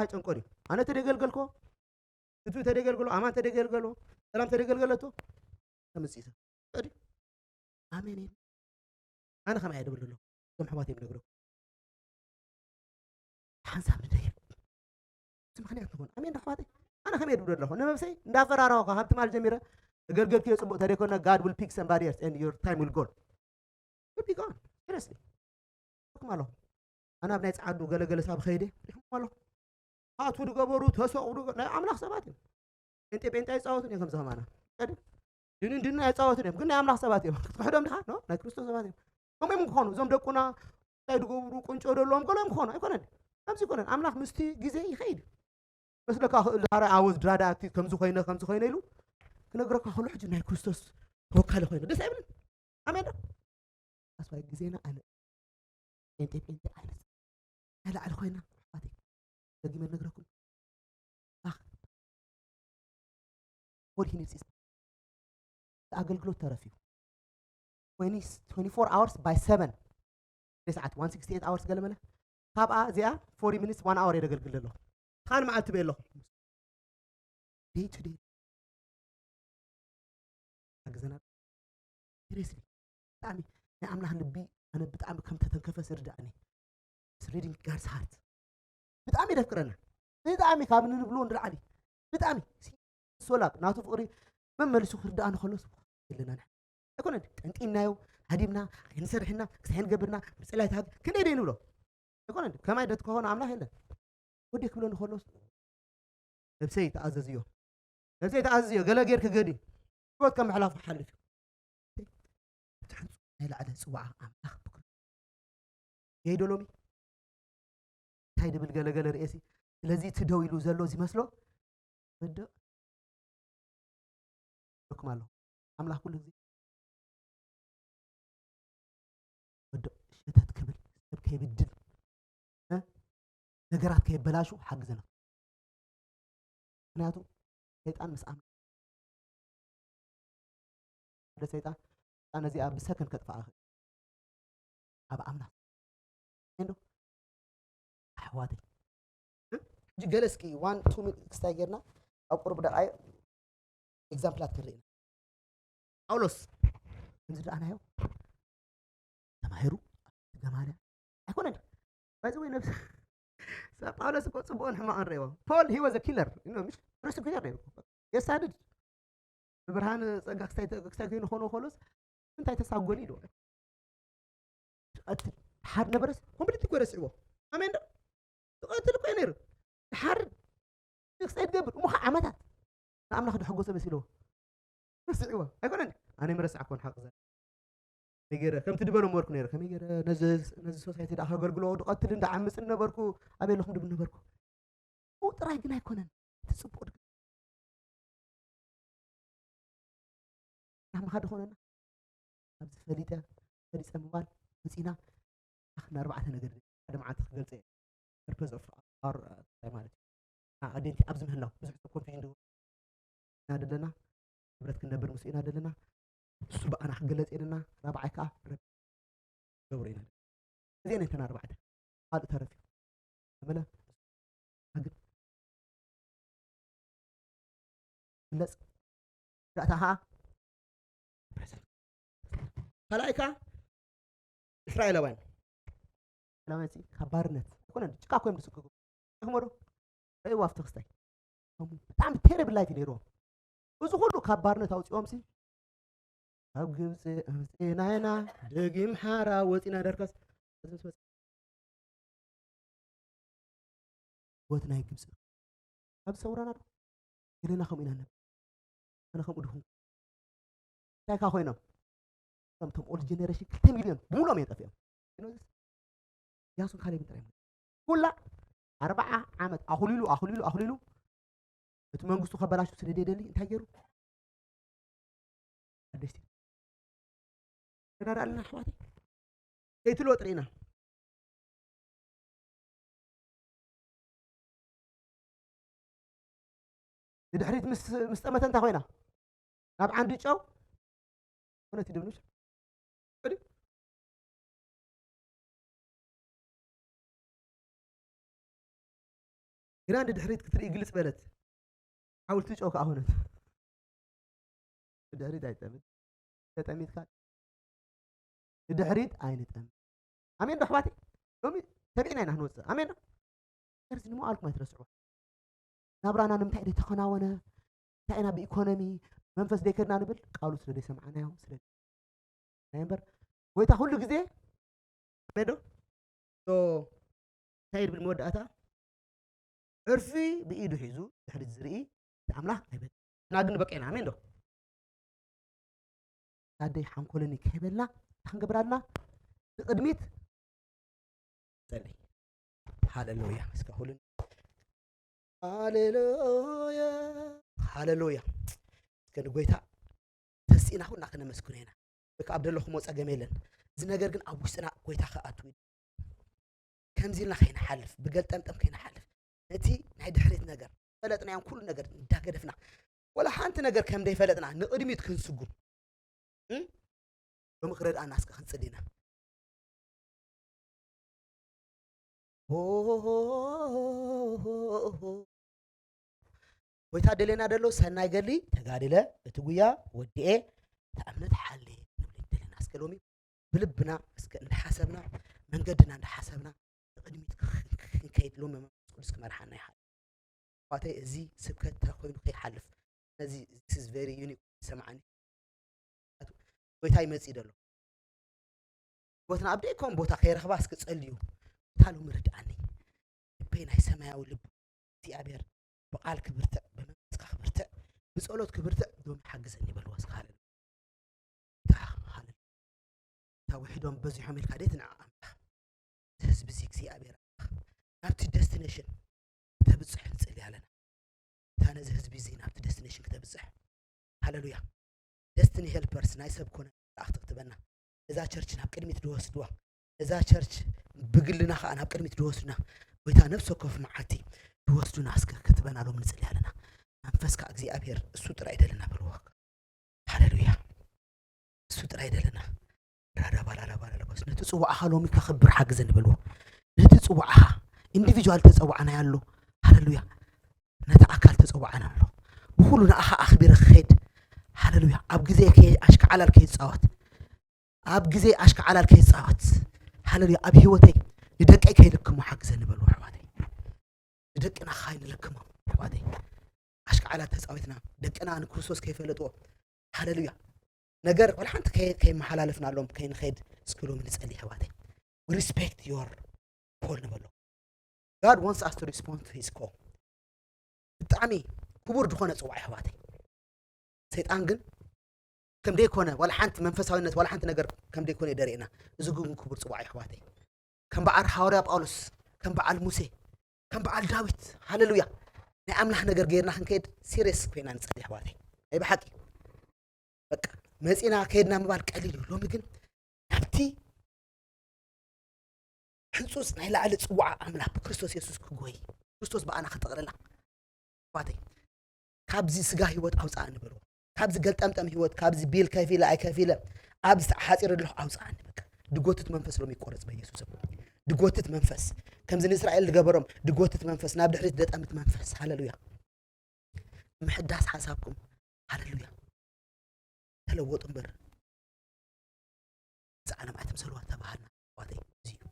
ኣይጨንቆን እዩ ኣነ ተደገልገልኮ ህዝቢ ተደገልገሎ ኣማን ተደገልገሎ ሰላም ተደገልገለቶ ተምፅእ ሰብ ቀዲ ኣሜን ኣነ ከማይ እየ ድብል ኣሎ እዞም ኣሕዋት እዮም ነግረኩም ሓንሳብ ንደይብ እዚ ምክንያት ንኾን ኣሜን ዶ ኣሕዋተይ ኣነ ከመይ ድብል ኣለኹ ንነብሰይ እንዳፈራራኹ ካብ ትማል ጀሚረ እገልገልክዮ ፅቡቅ ተደይኮነ God will pick somebody else and your time will go will be gone seriously ኣለኹ ኣነ ኣብ ናይ ፀዓዱ ገለገለ ሳብ ከይደ ሪኹም ኣለኹ ኣቱ ድገበሩ ተሰቑ ናይ ኣምላኽ ሰባት እዮም ጴንጤ ጴንጤ ኣይፃወትን እዮም ከምዚ ከማና ድንን ድንን ኣይፃወትን እዮም ግን ናይ ኣምላኽ ሰባት እዮም ክትክሕዶም ድኻ ናይ ክርስቶስ ሰባት እዮም ከምኡ እዮም ክኾኑ እዞም ደቁና እንታይ ድገብሩ ቁንጮ ደለዎም ገሎም ክኾኑ ኣይኮነን ከምዚ ይኮነን ኣምላኽ ምስቲ ግዜ ይኸይድ መስለካ ክእል ዳራ ኣወዝ ድራዳ ኣክቲቭ ከምዚ ኮይነ ከምዚ ኮይነ ኢሉ ክነግረካ ከሎ ሕጂ ናይ ክርስቶስ ተወካሊ ኮይነ ደስ ኣይብልን ኣሜን ዶ ኣስዋይ ግዜና ኣነ ጴንጤ ጴንጤ ዓይነት ናይ ላዕሊ ኮይና ኣሕዋተይ ደጊመ ነግረኩም ባክ ወድሂ ንብፂስ ኣገልግሎት ተረፊዩ twenty-four hours by seven ሰዓት one sixty eight hours ገለመለ ካብኣ እዚኣ forty minutes one hour የደገልግል ኣለኹ ካል መዓልቲ በየ ኣለኹ day to day ኣግዘና seriously ብጣዕሚ ናይ ኣምላኽ ልቢ ኣነ ብጣዕሚ ከም ተተንከፈ ዝርዳእኒ reading God's heart ብጣዕሚ የደፍቅረና ብጣዕሚ ካብ ንብሎ ንላዕሊ ብጣዕሚ ሶላብ ናቱ ፍቅሪ መመሊሱ ክርዳእ ንከሎ የለና ኣይኮነ ጠንቂናዮ ሃዲምና ኣይንሰርሕና ክሳይ ንገብርና ብፅላይ ትሃግ ክንደይ ደይ ንብሎ ኣይኮነ ከማይ ደትከኾነ ኣምላኽ የለን ወዲ ክብሎ ንከሎ ነብሰይ ተኣዘዝዮ ነብሰይ ተኣዘዝዮ ገለ ጌር ክገዲ ህይወት ከም ምሕላፍ ክሓልፍ እዩ ትሕንፁ ናይ ላዕለ ፅዋዓ ኣምላኽ ብክር የይዶ ሎሚ እንታይ ድብል ገለገለ ርእሲ ስለዚ እቲ ደው ኢሉ ዘሎ ዝመስሎ ወድቕ ይብለኩም ኣለኹ ኣምላኽ ኩሉ ግዜ ወድቕ ሸተት ክብል ሰብ ከይብድል ነገራት ከየበላሹ ሓግዘና ምክንያቱ ሰይጣን ምስ ኣምላኽ ሓደ ሰይጣን ሰይጣን ነዚኣ ብሰከንድ ከጥፍኣ ኣብ ኣምላኽ እንዶ ኣሕዋተይ። ሕጂ ገለ እስኪ ዋን ቱ ሚኒት ክስታይ ጌርና ኣብ ቁሩብ ደቃይቕ ኤግዛምፕላት ክንርኢ ኢና። ጳውሎስ ከምዚ ዝረኣናዮ ተማሂሩ ገማልያ ኣይኮነን። ባይዘ ወይ ነብሲ ሰብ ጳውሎስ እኮ ጽቡቕን ሕማቕን ረእይዎ። ፖል he was a killer ምሽ ፕሮሰኪተር ነይሩ። የሳድድ ብብርሃን ጸጋ ክስታይ ክስታይ ኮይኑ ኾኖ ኾሎስ እንታይ ተሳጎኒ ኢሉ ትቐትል ሓር ነበረስ ኮምፕሊት እኮ ረስዕዎ። ኣሜን ዶ ትቐትል እኮ ነይሩ። ሓር ክስታይ ትገብር እሞ ዓመታት ንኣምላኽ ድሕጎሰ መሲልዎ ረስዕዎ ኣይኮነን። ኣነ መረስዓ ኮን ሓቅ ዘ ከመይ ገይረ ከምቲ ድበሎ ነበርኩ ነይረ ከመይ ገይረ ነዚ ነዚ ሶሳይቲ ደኣ ከገልግሎ ድቐትል እንዳዓምፅ ነበርኩ። ኣበይ ኣለኹም ድብል ነበርኩ። ብኡ ጥራይ ግን ኣይኮነን። እቲ ጽቡቕ ድግ ናብኻ ድኾነና ኣብዚ ፈሊጠ ፈሊፀ ምባል መፂና። ኣርባዕተ ነገር ሓደ መዓልቲ ክገልፀ እየ። ፐርፐዝ ኦፍ ኣር ማለት እዩ። ኣዴንቲ ኣብዚ ምህላው ብዙሕ ሰብ ኮንፊዥን ኢና ዘለና። ክብረት ክንነብር ምስ ኢና ዘለና። እሱ ብኣና ክገለፅ የለና። ራብዓይ ከዓ ረብ ገብሩ ኢና። እዚአን እተን ኣርባዕተ ካልእ ተረፍ እዩ። ተመለ ግን ግለፅ ዳእታ ከዓ ካልኣይ ከዓ እስራኤላውያን እስራኤላውያን ካብ ባርነት ኣይኮነን ጭቃ ኮይም ዝስቅቁ ይኽመዶ ረእይዋ ኣብቲ ክስታይ ብጣዕሚ ቴረብል ላይፍ ነይርዎም። እዚ ኩሉ ካብ ባርነት ኣውፅኦም ሲ ካብ ግብፂ ኣምፅእና ኢና ደጊም ሓራ ወፂና ደርከስ ህይወትና ይግብፂ ካብ ዝሰውራና ዶ ገለና ከምኡ ኢና ነብ ኣነ ከምኡ ድኹም እንታይ ካ ኮይኖም ከምቶም ኦልድ ጀኔሬሽን ክልተ ሚልዮን ብሙሉኦም እዮም ጠፊኦም። ያሱን ካሌብን ጥራይ ኩላ ኣርባዓ ዓመት ኣኹሊሉ ኣኹሊሉ ኣኹሊሉ እቲ መንግስቱ ከበላሹ ስለ ደደሊ እንታይ ገይሩ ኣደሽቲ ተዳዳ ኣለና ኣሕዋተይ ዘይትልወጥ ርኢና ንድሕሪት ምስ ጠመተ እንታይ ኮይና ናብ ዓንዲ ጨው ኮነት ይደብኑሽ ግና ንድሕሪት ክትርኢ ግልጽ በለት። ሓውልቲ ጨው ከኣ ኾነት። ንድሕሪት ኣይጠምን። ተጠሚትካ ንድሕሪት ኣይንጠምን። ኣሜን ዶ ኣሕዋተይ? ሎሚ ተቢዕና ኢና ክንወፅእ። ኣሜን ዶ? ገርዚ ንመዋእልኩም ኣይትረስዕዎ። ናብራና ንምንታይ ደይተኸናወነ? እንታይ ኢና ብኢኮኖሚ መንፈስ ደይከድና ንብል? ቃሉ ስለ ደይሰማዕናዮ ስለ ናይ እምበር ጎይታ ኩሉ ግዜ ኣሜን ዶ እንታይ ይብል መወዳእታ ዕርፊ ብኢዱ ሒዙ ድሕሪት ዝርኢ ኣምላኽ ኣይበል እና ግን በቄና ኣሜን ዶ ኣደይ ሓንኮለኒ ከይበልና ክንገብር ኣለና ንቅድሚት ጸሊ ሃሌሉያ እስከ ሁሉን ሃሌሉያ ሃሌሉያ እስከ ንጎይታ ተስኢና ኩና ክነመስግኖ ኢና በቃ ኣብ ደለኹሞ ጸገም የለን እዚ ነገር ግን ኣብ ውሽጥና ጎይታ ክኣትው ከምዚ ኢልና ከይንሓልፍ ብገልጠምጠም ከይንሓልፍ ነቲ ናይ ድሕሪት ነገር ፈለጥናዮም ኩሉ ነገር እንዳገደፍና ወላ ሓንቲ ነገር ከም ደይፈለጥና ንቕድሚት ክንስጉም ሎሚ ክረድኣና እስከ ክንጽሊ ኢና ጎይታ ደሌና ደሎ ሰናይ ገድሊ ተጋድለ እቲ ጉያ ወዲኤ እታ እምነት ሓሊ ንብል ደሌና እስከ ሎሚ ብልብና እስከ እንዳሓሰብና መንገድና እንዳሓሰብና ንቕድሚት ክንከይድ ሎሚ መንፈስ ቅዱስ ክመርሓና ይሓል ኣባተይ እዚ ስብከት እንታይ ኮይኑ ከይሓልፍ ነዚ this is very unique ሰማዓኒ ጎይታ ይመጽእ ደሎ ህይወትና ኣብ ደይኮም ቦታ ከይረኽባ እስኪ ጸልዩ ጎይታ ሎሚ ርድኣኒ ልበይ ናይ ሰማያዊ ልብ እግዚኣብሔር ብቃል ክብርትዕ ብመንፈስካ ክብርትዕ ብጸሎት ክብርትዕ ሎሚ ሓግዘኒ በልዋ እስኪ ሃለሉ እታ ውሒዶም በዚሖም ኢልካ ደይ ትንዓ ኣምላኽ ህዝቢ እዚ እግዚኣብሔር ኣምላኽ ናብቲ ደስቲኔሽን ክተብፅሕ ንፅሊ ኣለና እታ ነዚ ህዝቢ እዚ ናብቲ ደስቲኔሽን ክተብፅሕ ሃለሉያ ደስትኒ ሄልፐርስ ናይ ሰብ ኮነ ላእኽቲ ክትበና እዛ ቸርች ናብ ቅድሚት ድወስድዋ እዛ ቸርች ብግልና ከዓ ናብ ቅድሚት ድወስዱና ጎይታ ነብሲ ወከፍ መዓልቲ ድወስዱና እስከ ክትበና ሎም ንፅሊ ኣለና መንፈስካ እግዚኣብሔር እሱ ጥራይ ደለና በልዎ ሃሌሉያ እሱ ጥራይ ደለና ራዳባላላባላባስ ነቲ ጽዋዕኻ ሎሚ ከኽብር ሓግዘኒ በልዎ። ነቲ ጽዋዕኻ ኢንዲቪጁዋል ተጸዋዕናዮ ኣሎ። ሃለሉያ። ነቲ ኣካል ተጸዋዕና ኣሎ። ብኹሉ ንኣኻ ኣኽቢረ ክኸይድ። ሃለሉያ። ኣብ ግዜ ከይ-፣ ኣሽካዓላል ከይጻወት። ኣብ ግዜ ኣሽካዓላል ከይጻወት። ሃለሉያ። ኣብ ህይወተይ ንደቀይ ከይልክሞ ሓግዘኒ በልዎ ኣሕዋተይ። ንደቅና ከይንልክሞም ኣሕዋተይ። ኣሽካዓላል ተጻዊትና ደቅና ንክርስቶስ ከይፈለጥዎ። ሃለሉያ። ነገር ወላ ሓንቲ ከይ-፣ ከይመሓላለፍናሎም ከይንኸይድ እስኪ ሎሚ ንጸሊ ኣሕዋተይ። We respect your call ንበሎ። God wants us to respond to his call። ብጣዕሚ ክቡር ዝኾነ ጽዋዕ ኣሕዋተይ። ሰይጣን ግን ከም ደይኮነ፣ ዋላ ሓንቲ መንፈሳዊነት፣ ዋላ ሓንቲ ነገር ከም ደይኮነ የደርእየና። እዚ ግን ክቡር ጽዋዕ ኣሕዋተይ። ከም በዓል ሃዋርያ ጳውሎስ፣ ከም በዓል ሙሴ፣ ከም በዓል ዳዊት፣ ሃለሉያ፣ ናይ ኣምላኽ ነገር ገይርና ክንከይድ ሲሪየስ ኮይና ንጸሊ ኣሕዋተይ። ናይ ብሓቂ በቃ መጺና ከይድና ምባል ቀሊል እዩ። ሎሚ ግን ናብቲ ሕጹጽ ናይ ላዕሊ ጽዋዓ ኣምላኽ ብክርስቶስ የሱስ ክጎይ፣ ክርስቶስ ብኣና ክጥቕልላ። ኣሕዋተይ፣ ካብዚ ስጋ ህይወት ኣውጽኣኒ በልዎ። ካብዚ ገልጠምጠም ህይወት፣ ካብዚ ቢል ከፊለ ኣይከፊለ፣ ኣብዚ ተሓጺረ ኣለኹ ኣውጽኣኒ። በቃ ድጎትት መንፈስ ሎም ይቆረጽ በኢየሱስ ስም። ድጎትት መንፈስ፣ ከምዚ ንእስራኤል ዝገበሮም ድጎትት መንፈስ፣ ናብ ድሕሪት ደጠምት መንፈስ። ሃለሉያ። ምሕዳስ ሓሳብኩም። ሃለሉያ። ተለወጡ እምበር፣ እዚ ዓለም ኣይትምሰልዋ ተባሃልና። ኣሕዋተይ፣ እዚ እዩ።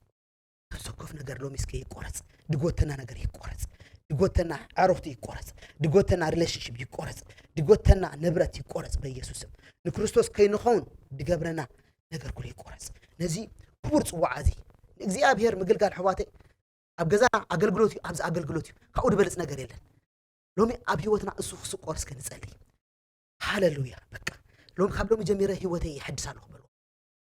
ነፍሲ ወከፍ ነገር ሎሚ እስከ ይቆረጽ። ድጎተና ነገር ይቆረጽ። ድጎተና ዕረፍቲ ይቆረጽ። ድጎተና ሪሌሽንሺፕ ይቆረጽ። ድጎተና ንብረት ይቆረጽ በኢየሱስ ስም። ንክርስቶስ ከይንኸውን ድገብረና ነገር ኩሉ ይቆረጽ። ነዚ ክቡር ጽዋዓ እዚ ንእግዚኣብሔር ምግልጋል ኣሕዋተይ ኣብ ገዛ ኣገልግሎት እዩ፣ ኣብዚ ኣገልግሎት እዩ። ካብኡ ዝበልጽ ነገር የለን። ሎሚ ኣብ ህይወትና እሱ ክስቆር እስከ ንጸሊ። ሃለሉያ። በቃ ሎም-፣ ካብ ሎሚ ጀሚረ ህይወተይ ይሐድስ ኣለኹ በልዎ።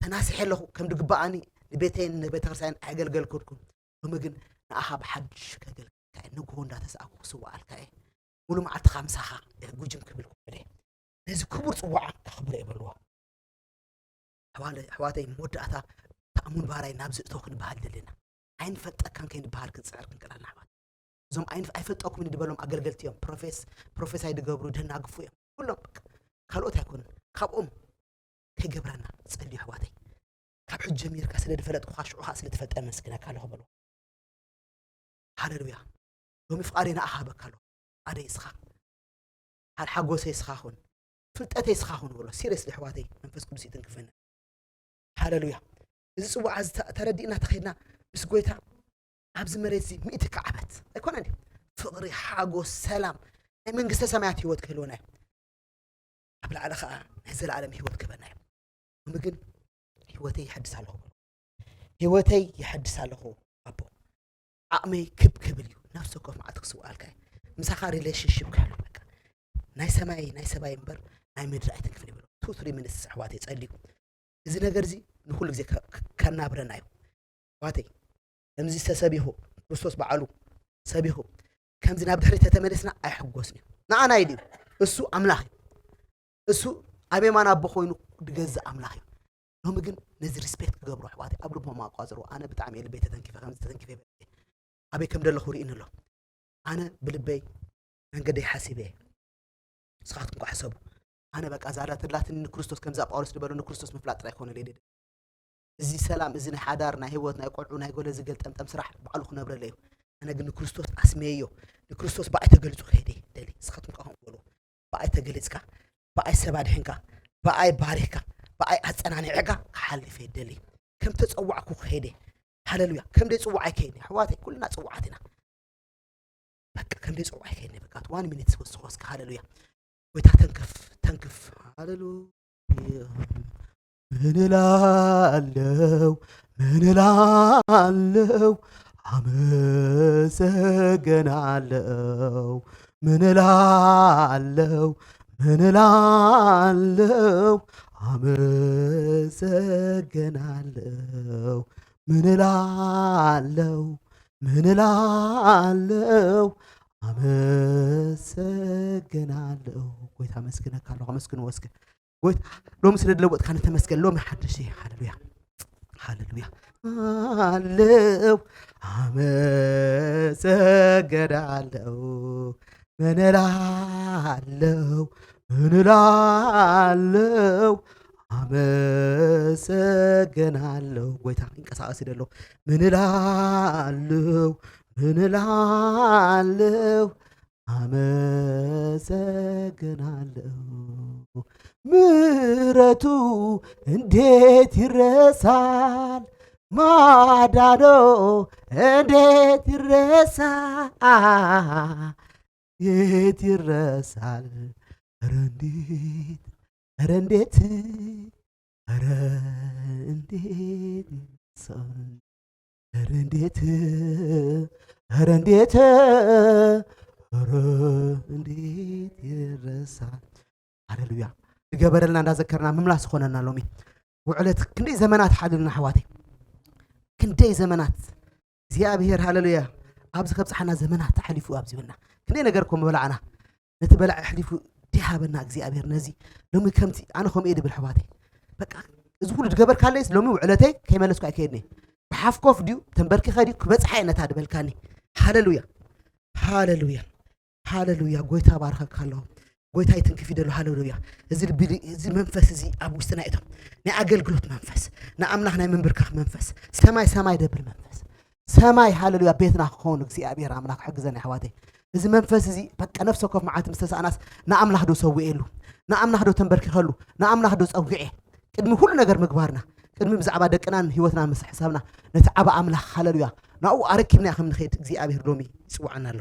ተናሲሐ ኣለኹ፣ ከም ድግባኣኒ ንቤተይን ንቤተክርስትያንን ኣየገልገልኩልኩን። ሎሚ ግን ንኣኻ ብሓድሽ ከገልግልካ እየ። ንግሆ እንዳተሰኣኩ ክስውኣልካ እየ። ሙሉ መዓልትኻ ምሳኻ እየ ጉጅም ክብል ክውዕል እየ። ነዚ ክቡር ጽዋዓ ከኽብሮ እየ በልዎ። ኣሕዋለ-፣ ኣሕዋተይ፣ መወዳእታ ተኣሙን ባራይ ናብ ዝእቶ ክንበሃል ደለና። ኣይንፈልጠካን ከይንበሃል ክንጽዕር ክንክእል ኣለና ኣሕዋት። እዞም ኣይንፍ-፣ ኣይፈልጠኩምን ድበሎም ኣገልገልቲ እዮም። ፕሮፌስ-፣ ፕሮፌሳይ ድገብሩ ደናግፉ እዮም። ኩሎም በቃ ካልኦት ኣይኮኑን። ካብኦም ከይገብረና ጸልዩ ኣሕዋተይ። ካብ ሕጂ ጀሚርካ ስለ ድፈለጥኩኻ ሽዑኻ ስለ ትፈልጠ መስግነካ ኣለኹ በልዎ። ሃለሉያ። ሎሚ ፍቓደይ ንኣኻ ሃበካ ኣለኹ። ፍቓደይ እስኻ። ሓል ሓጎሰይ እስኻ ኹን። ፍልጠተይ እስኻ ኹን በሎ። ሲሪየስሊ ኣሕዋተይ መንፈስ ቅዱስ ይትንክፈና። ሃለሉያ። እዚ ጽዋዕ እዚ ተ-፣ ተረዲእና ተኸድና ምስ ጎይታ ኣብዚ መሬት እዚ ሚእቲ ከዓበት ኣይኮነን ድዩ? ፍቕሪ፣ ሓጎስ፣ ሰላም፣ ናይ መንግስተ ሰማያት ህይወት ክህልወና እዩ። ኣብ ላዕሊ ኸዓ ናይ ዘለኣለም ህይወት ክህበና እዩ። ሎሚ ግን ህይወተይ ይሐድስ ኣለኹ በሎ። ህይወተይ ይሐድስ ኣለኹ ኣቦ። ዓቕመይ ክብ ክብል እዩ። ነፍሲ ወከፍ መዓልቲ ክስውኣልካ እዩ። ምሳኻ ሪሌሽንሺፕ ክህሉ በቃ። ናይ ሰማይ ናይ ሰባይ እምበር ናይ ምድሪ ኣይትንክፍን ይብሎ። ቱ ትሪ ሚኒትስ ኣሕዋተይ ጸልዩ። እዚ ነገር እዚ ንኹሉ ግዜ ከ-፣ ከ-፣ ከናብረና እዩ። ኣሕዋተይ፣ ከምዚ ዝተሰቢኹ፣ ክርስቶስ በዓሉ ሰቢኹ፣ ከምዚ ናብ ድሕሪት ተተመለስና ኣይሕጎስን እዩ። ንዓና ኢሉ እዩ። እሱ ኣምላኽ እዩ። እሱ ኣብ የማን ኣቦ ኮይኑ ዝገዝእ ኣምላኽ እዩ። ሎሚ ግን ነዚ ሪስፔክት ክገብሩ ኣሕዋተይ ኣብ ልቦም ኣቋጽሩ። ኣነ ብጣዕሚ እየ ልበይ ተተንኪፈ፣ ከምዚ ተተንኪፈ ይበል። ኣበይ ከም ደለኹ ርእይኒ ኣሎ። ኣነ ብልበይ መንገደይ ሓሲበ እየ። ንስኻትኩም ከ ሕሰቡ። ኣነ በቃ እዛ ዳተላትኒ ንክርስቶስ ከምዛ ጳውሎስ ዝበሎ ንክርስቶስ ምፍላጥ ጥራይ ኮነ ለይደ። እዚ ሰላም፣ እዚ ናይ ሓዳር፣ ናይ ህይወት፣ ናይ ቆልዑ፣ ናይ ገለ ዝገልጠምጠም ስራሕ ባዕሉ ክነብረለ እዩ። ኣነ ግን ንክርስቶስ ኣስሜዮ፣ ንክርስቶስ ብኣይ ተገሊጹ ክሄደ ይደሊ። ንስኻትኩም ከ ከምኡ በሉ። ብኣይ ተገሊጽካ፣ ብኣይ ሰብ ኣድሒንካ፣ ብኣይ ባሪኽካ፣ ብኣይ ኣጸናኒዕካ ክሓልፍ ይደሊ። ከም ተጸዋዕኩ ክሄደ። ሃለሉያ። ከም ደይ ጽዋዕ ኣይከይድን። ኣሕዋተይ፣ ኩልና ጽዋዓት ኢና። በቃ ከም ደይ ጽዋዕ ኣይከይድን። በቃ ዋን ሚኒት ወስኾ እስከ። ሃለሉያ። ጎይታ ተንክፍ፣ ተንክፍ። ሃለሉያ። ምን እላለው፣ ምን እላለው፣ አመሰግናለው። ምን እላለው፣ ምን እላለው፣ አመሰግናለው። ምን እላለው፣ ምን እላለው፣ አመሰግናለው። ጎይታ ኣመስግነካ ኣለኹ። ኣመስግንዎ እስከ። ጎይታ ሎሚ ስለ ዝለወጥካኒ ተመስገን። ሎሚ ሓድሽ እየ። ሃለሉያ፣ ሃለሉያ። ኣለው፣ ኣመሰግናለው። ምን እላለው፣ ምን እላለው፣ ኣመሰግናለሁ። ጎይታ ክንቀሳቐስ ይደሎ። ምን እላለሁ፣ ምን እላለሁ፣ ኣመሰግናለሁ። ምሕረቱ እንዴት ይረሳል፣ ማዳኑ እንዴት ይረሳል፣ የት ይረሳል? ኧረ እንዴት፣ ኧረ እንዴት፣ ኧረ እንዴት ይረሳል? ኧረ እንዴት፣ ኧረ እንዴት፣ ኧረ እንዴት ይረሳል? ሃሌሉያ። ዝገበረልና እንዳዘከርና ምምላስ ይኾነና። ሎሚ ውዕለት ክንደይ ዘመናት ሓሊሉና ኣሕዋተይ፣ ክንደይ ዘመናት እግዚኣብሔር፣ ሃሌሉያ፣ ኣብዚ ከብፅሓና ዘመናት ሓሊፉ ኣብዚ በልና። ክንደይ ነገር እኮ ምበላዕና፣ ነቲ በላዕ ኣሕሊፉ ድሃበና እግዚኣብሔር። ነዚ ሎሚ ከምቲ ኣነ ከምኡ እየ ድብል ኣሕዋተይ። በቃ እዚ ኩሉ ዝገበርካለይስ ሎሚ ውዕለተይ ከይመለስኩ ኣይከይድን እየ። ብሓፍ ኮፍ ድዩ ተንበርኪኸ ድዩ ክበፅሓ እየ ነታ ድበልካኒ። ሃሌሉያ፣ ሃሌሉያ፣ ሃሌሉያ። ጎይታ ባርኸካ ኣለኹ። ጎይታ ይትንክፍ ይደሎ። ሃሌሉያ። እዚ ልቢ፣ እዚ መንፈስ እዚ ኣብ ውሽጥና እቶም ናይ ኣገልግሎት መንፈስ፣ ንኣምላኽ ናይ ምንብርካኽ መንፈስ፣ ሰማይ ሰማይ ደብል መንፈስ፣ ሰማይ፣ ሃሌሉያ፣ ቤትና ክኸውን እግዚኣብሔር ኣምላኽ ሕግዘና ኣሕዋተይ። እዚ መንፈስ እዚ በቃ ነፍሲ ወከፍ መዓልቲ ምስ ተሳእናስ ንኣምላኽ ዶ ሰዊኤሉ፣ ንኣምላኽ ዶ ተንበርኪኸሉ፣ ንኣምላኽ ዶ ጸዊዐ፣ ቅድሚ ኩሉ ነገር ምግባርና፣ ቅድሚ ብዛዕባ ደቅናን ህይወትና ምስ ሕሳብና ነቲ ዓቢ ኣምላኽ፣ ሃሌሉያ፣ ናብኡ ኣረኪብና ከም ንኸይድ እግዚኣብሔር ሎሚ ይጽውዓና ኣሎ።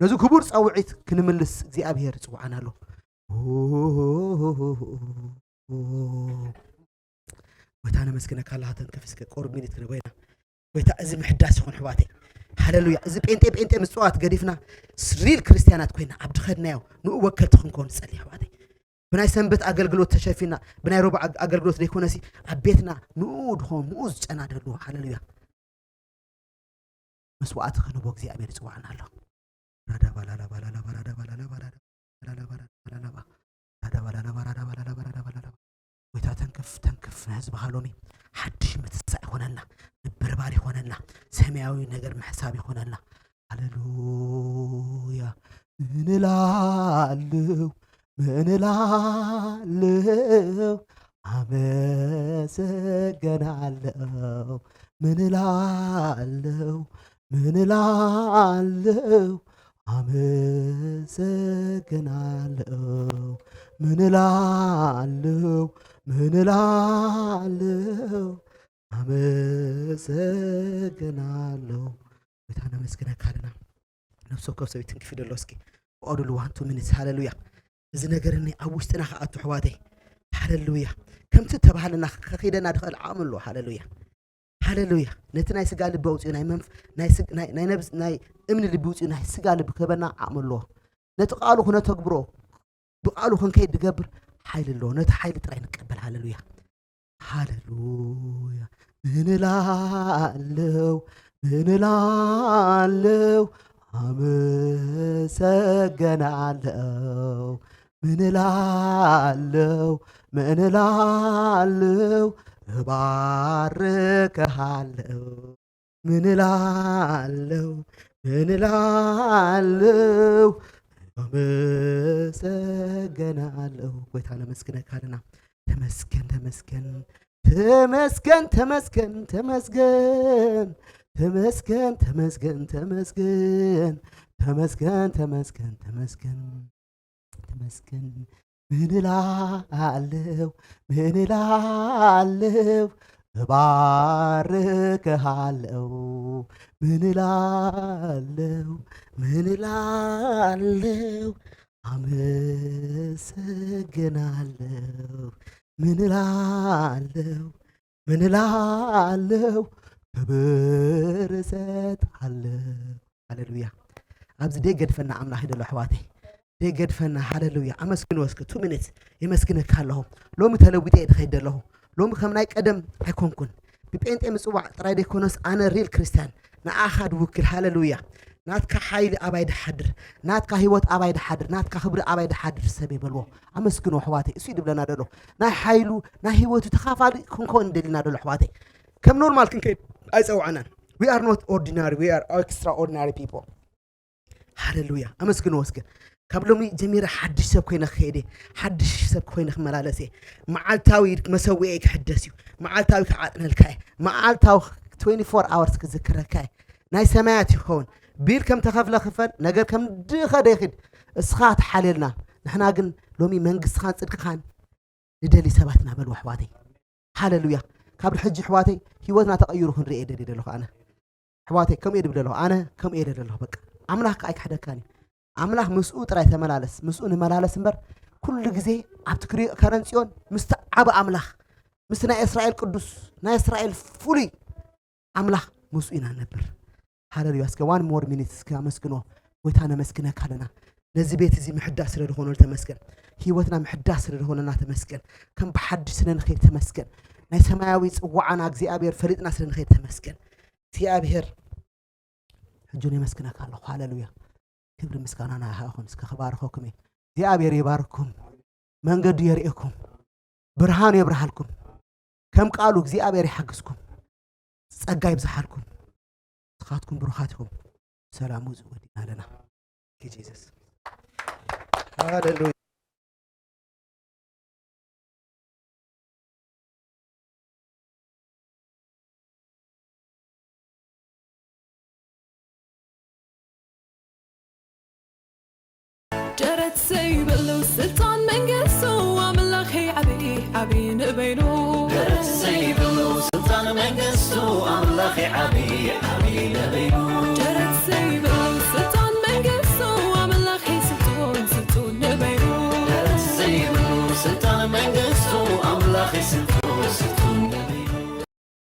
ነዚ ክቡር ጻውዒት ክንምልስ እግዚኣብሔር ይጽውዓና ኣሎ። ጎይታ ነመስግነካ ኣለኻ። ተንክፍ እስከ ቁሩብ ሚኒት ክንጎይና። ጎይታ እዚ ምሕዳስ ይኹን ኣሕዋተይ። ሃሌሉያ። እዚ ጴንጤ ጴንጤ ምጽዋት ገዲፍና ሪል ክርስትያናት ኮይና ኣብ ድኸድናዮ ንኡ ወከልቲ ክንኮን ንጸሊ ኣሕዋተይ። ብናይ ሰንበት ኣገልግሎት ተሸፊና፣ ብናይ ረቡዕ ኣግ-፣ ኣገልግሎት ዘይኮነሲ ኣብ ቤትና ንኡ ድኾን ንኡ ዝጨናደሉ። ሃሌሉያ። መስዋዕቲ ክንቦ እግዚኣብሔር ይጽዋዕና ኣሎ። ራዳ ባላላ ባላላ ባራዳ ባላላ ባራዳ ባላላ ባራዳ ባላላ ባ-፣ ራዳ ባላላ ባራዳ ባላላ ባራዳ ባላላ ባ-፣ ጎይታ ተንክፍ፣ ተንክፍ ንህዝብኻ ሎሚ ሓድሽ ምትሳእ ይኾነልና፣ ምብርባር ይኾነልና፣ ሰማያዊ ነገር ምሕሳብ ይኾነልና። ሃሌሉያ። ምን እላለሁ፣ ምን እላለሁ፣ ኣመሰግናለሁ። ምን እላለሁ፣ ምን እላለሁ፣ ኣመሰግናለሁ። ምን እላለሁ፣ ምን እላለሁ፣ ኣመሰግናለሁ። ጎይታ ነመስግነካ ኣለና። ነፍሲ ወከፍ ሰብ ይትንክፍ ይደሎ። እስኪ ፍቐዱሉ፣ one two minutes። ሃሌሉያ። እዚ ነገር እኒ ኣብ ውሽጥና ክኣቱ ኣሕዋተይ። ሃሌሉያ። ከምቲ ተባህለና ከኺደና ድኽእል ዓቕሚ ኣለዎ። ሃሌሉያ። ሃሌሉያ። ነቲ ናይ ስጋ ልቢ ኣውፅኡ፣ ናይ መንፍ-፣ ናይ ስግ-፣ ናይ፣ ናይ ነብስ-፣ ናይ እምኒ ልቢ ኣውፅኡ፣ ናይ ስጋ ልቢ ክህበና ዓቕሚ ኣለዎ። ነቲ ቃሉ ክነተግብሮ፣ ብቃሉ ክንከይድ ድገብር ሓይሊ ኣለዎ። ነቲ ሓይሊ ጥራይ ንቀበል። ሃሌሉያ። ሃሌሉያ። ምን እላለሁ፣ ምን እላለሁ፣ ኣመሰግናለሁ። ምን እላለሁ፣ ምን እላለሁ፣ እባርክሃለሁ። ምን እላለሁ፣ ምን እላለሁ፣ ኣመሰግናለሁ። ጎይታ ነመስግነካ ኣለና። ተመስገን፣ ተመስገን፣ ተመስገን፣ ተመስገን፣ ተመስገን፣ ተመስገን፣ ተመስገን፣ ተመስገን፣ ተመስገን፣ ተመስገን፣ ተመስገን። ተመስገን። ምን እላለሁ፣ ምን እላለሁ፣ እባርክሃለሁ። ምን እላለሁ፣ ምን እላለሁ፣ ኣመሰግናለሁ። ምን እላለሁ፣ ምን እላለሁ፣ ክብር እሰጥሃለሁ። ሃሌሉያ። ኣብዚ ደይገድፈና ኣምላኽ ይደሎ ኣሕዋተይ። ደይገድፈና። ሃሌሉያ። ኣመስግንዎ እስኪ። Two minutes የመስግነካ ኣለኹ። ሎሚ ተለዊጠ እየ ድኸይድ ዘለኹ። ሎሚ ከም ናይ ቀደም ኣይኮንኩን። ብጴንጤ ምጽዋዕ ጥራይ ደይኮነስ ኣነ ሪል ክርስትያን ንኣኻ ድውክል። ሃሌሉያ። ናትካ ሓይሊ ኣባይ ድሓድር፣ ናትካ ህይወት ኣባይ ድሓድር፣ ናትካ ክብሪ ኣባይ ድሓድር ሰብ የበልዎ። ኣመስግንዎ ኣሕዋተይ። እሱ እዩ ድብለና ደሎ። ናይ ሓይሉ፣ ናይ ህይወቱ ተኻፋሊ ክንኮን ደሊና ደሎ ኣሕዋተይ። ከም ኖርማል ክንከይድ ኣይጸውዓናን። We are not ordinary, we are extraordinary people። ሃሌሉያ። ኣመስግንዎ እስከ። ካብ ሎሚ ጀሚረ ሓድሽ ሰብ ኮይነ ክኸይደ፣ ሓድሽ ሰብ ኮይነ ክመላለስ እየ። መዓልታዊ መሰዊኤ ክሕደስ እዩ። መዓልታዊ ክዓጥነልካ እየ። መዓልታዊ twenty-four hours ክዝክረካ እየ። ናይ ሰማያት ይኸውን። ቢል ከም ተኸፍለ ክፈል፣ ነገር ከም ድኸደ ይኽድ። እስኻ ትሓልየልና። ንሕና ግን ሎሚ መንግስትኻን ጽድቅኻን ንደሊ ሰባት ኢና በሉ ኣሕዋተይ። ሃለሉያ። ካብ ሕጂ ኣሕዋተይ ህይወትና ተቐይሩ ክንርኢ እየ ደልየ ዘለኹ ኣነ። ኣሕዋተይ ከምኡ እየ ድብል ዘለኹ ኣነ፣ ከምኡ እየ ደልየ ዘለኹ። በቃ ኣምላኽ ከኣ ኣይክሕደካን እዩ። ኣምላኽ ምስኡ ጥራይ ተመላለስ፣ ምስኡ ንመላለስ እምበር ኩሉ ግዜ ኣብቲ ክሪ- ከረን ጽዮን ምስቲ ዓቢ ኣምላኽ፣ ምስቲ ናይ እስራኤል ቅዱስ፣ ናይ እስራኤል ፍሉይ ኣምላኽ ምስኡ ኢና ንነብር። ሃለሉያ። እስከ one more minute እስከ ኣመስግኖ። ጎይታ ነመስግነካ ኣለና። ነዚ ቤት እዚ ምሕዳስ ስለ ዝኾነሉ ተመስገን። ህይወትና ምሕዳስ ስለ ዝኾነና ተመስገን። ከም ብሓድሽ ስለ ንኸይድ ተመስገን። ናይ ሰማያዊ ጽዋዓና እግዚኣብሔር ፈሊጥና ስለ ንኸይድ ተመስገን። እግዚኣብሔር ሕጂ እውን የመስግነካ ኣለኹ። ሃለሉያ። ክብሪ ምስጋና ናኻ ይኹን። እስከ ክባርኸኩም እየ። እግዚኣብሔር ይባርኩም። መንገዱ የርእየኩም። ብርሃኑ የብርሃልኩም። ከም ቃሉ እግዚኣብሔር ይሓግዝኩም። ጸጋ ይብዝሓልኩም። ንስኻትኩም ብሩኻት ኢኹም። ሰላሙ ዝወድና ኣለና። ኪ ጂሰስ። ሃሌሉያ። ደረት ዘይብሉ ስልጣን መንግስቱ ኣምላኸይ ዓብዪ ዓብዪ ንበይኑ። ደረት ዘይብሉ ስልጣን መንግስቱ ኣምላኸይ ዓብዪ ዓብዪ ንበይኑ።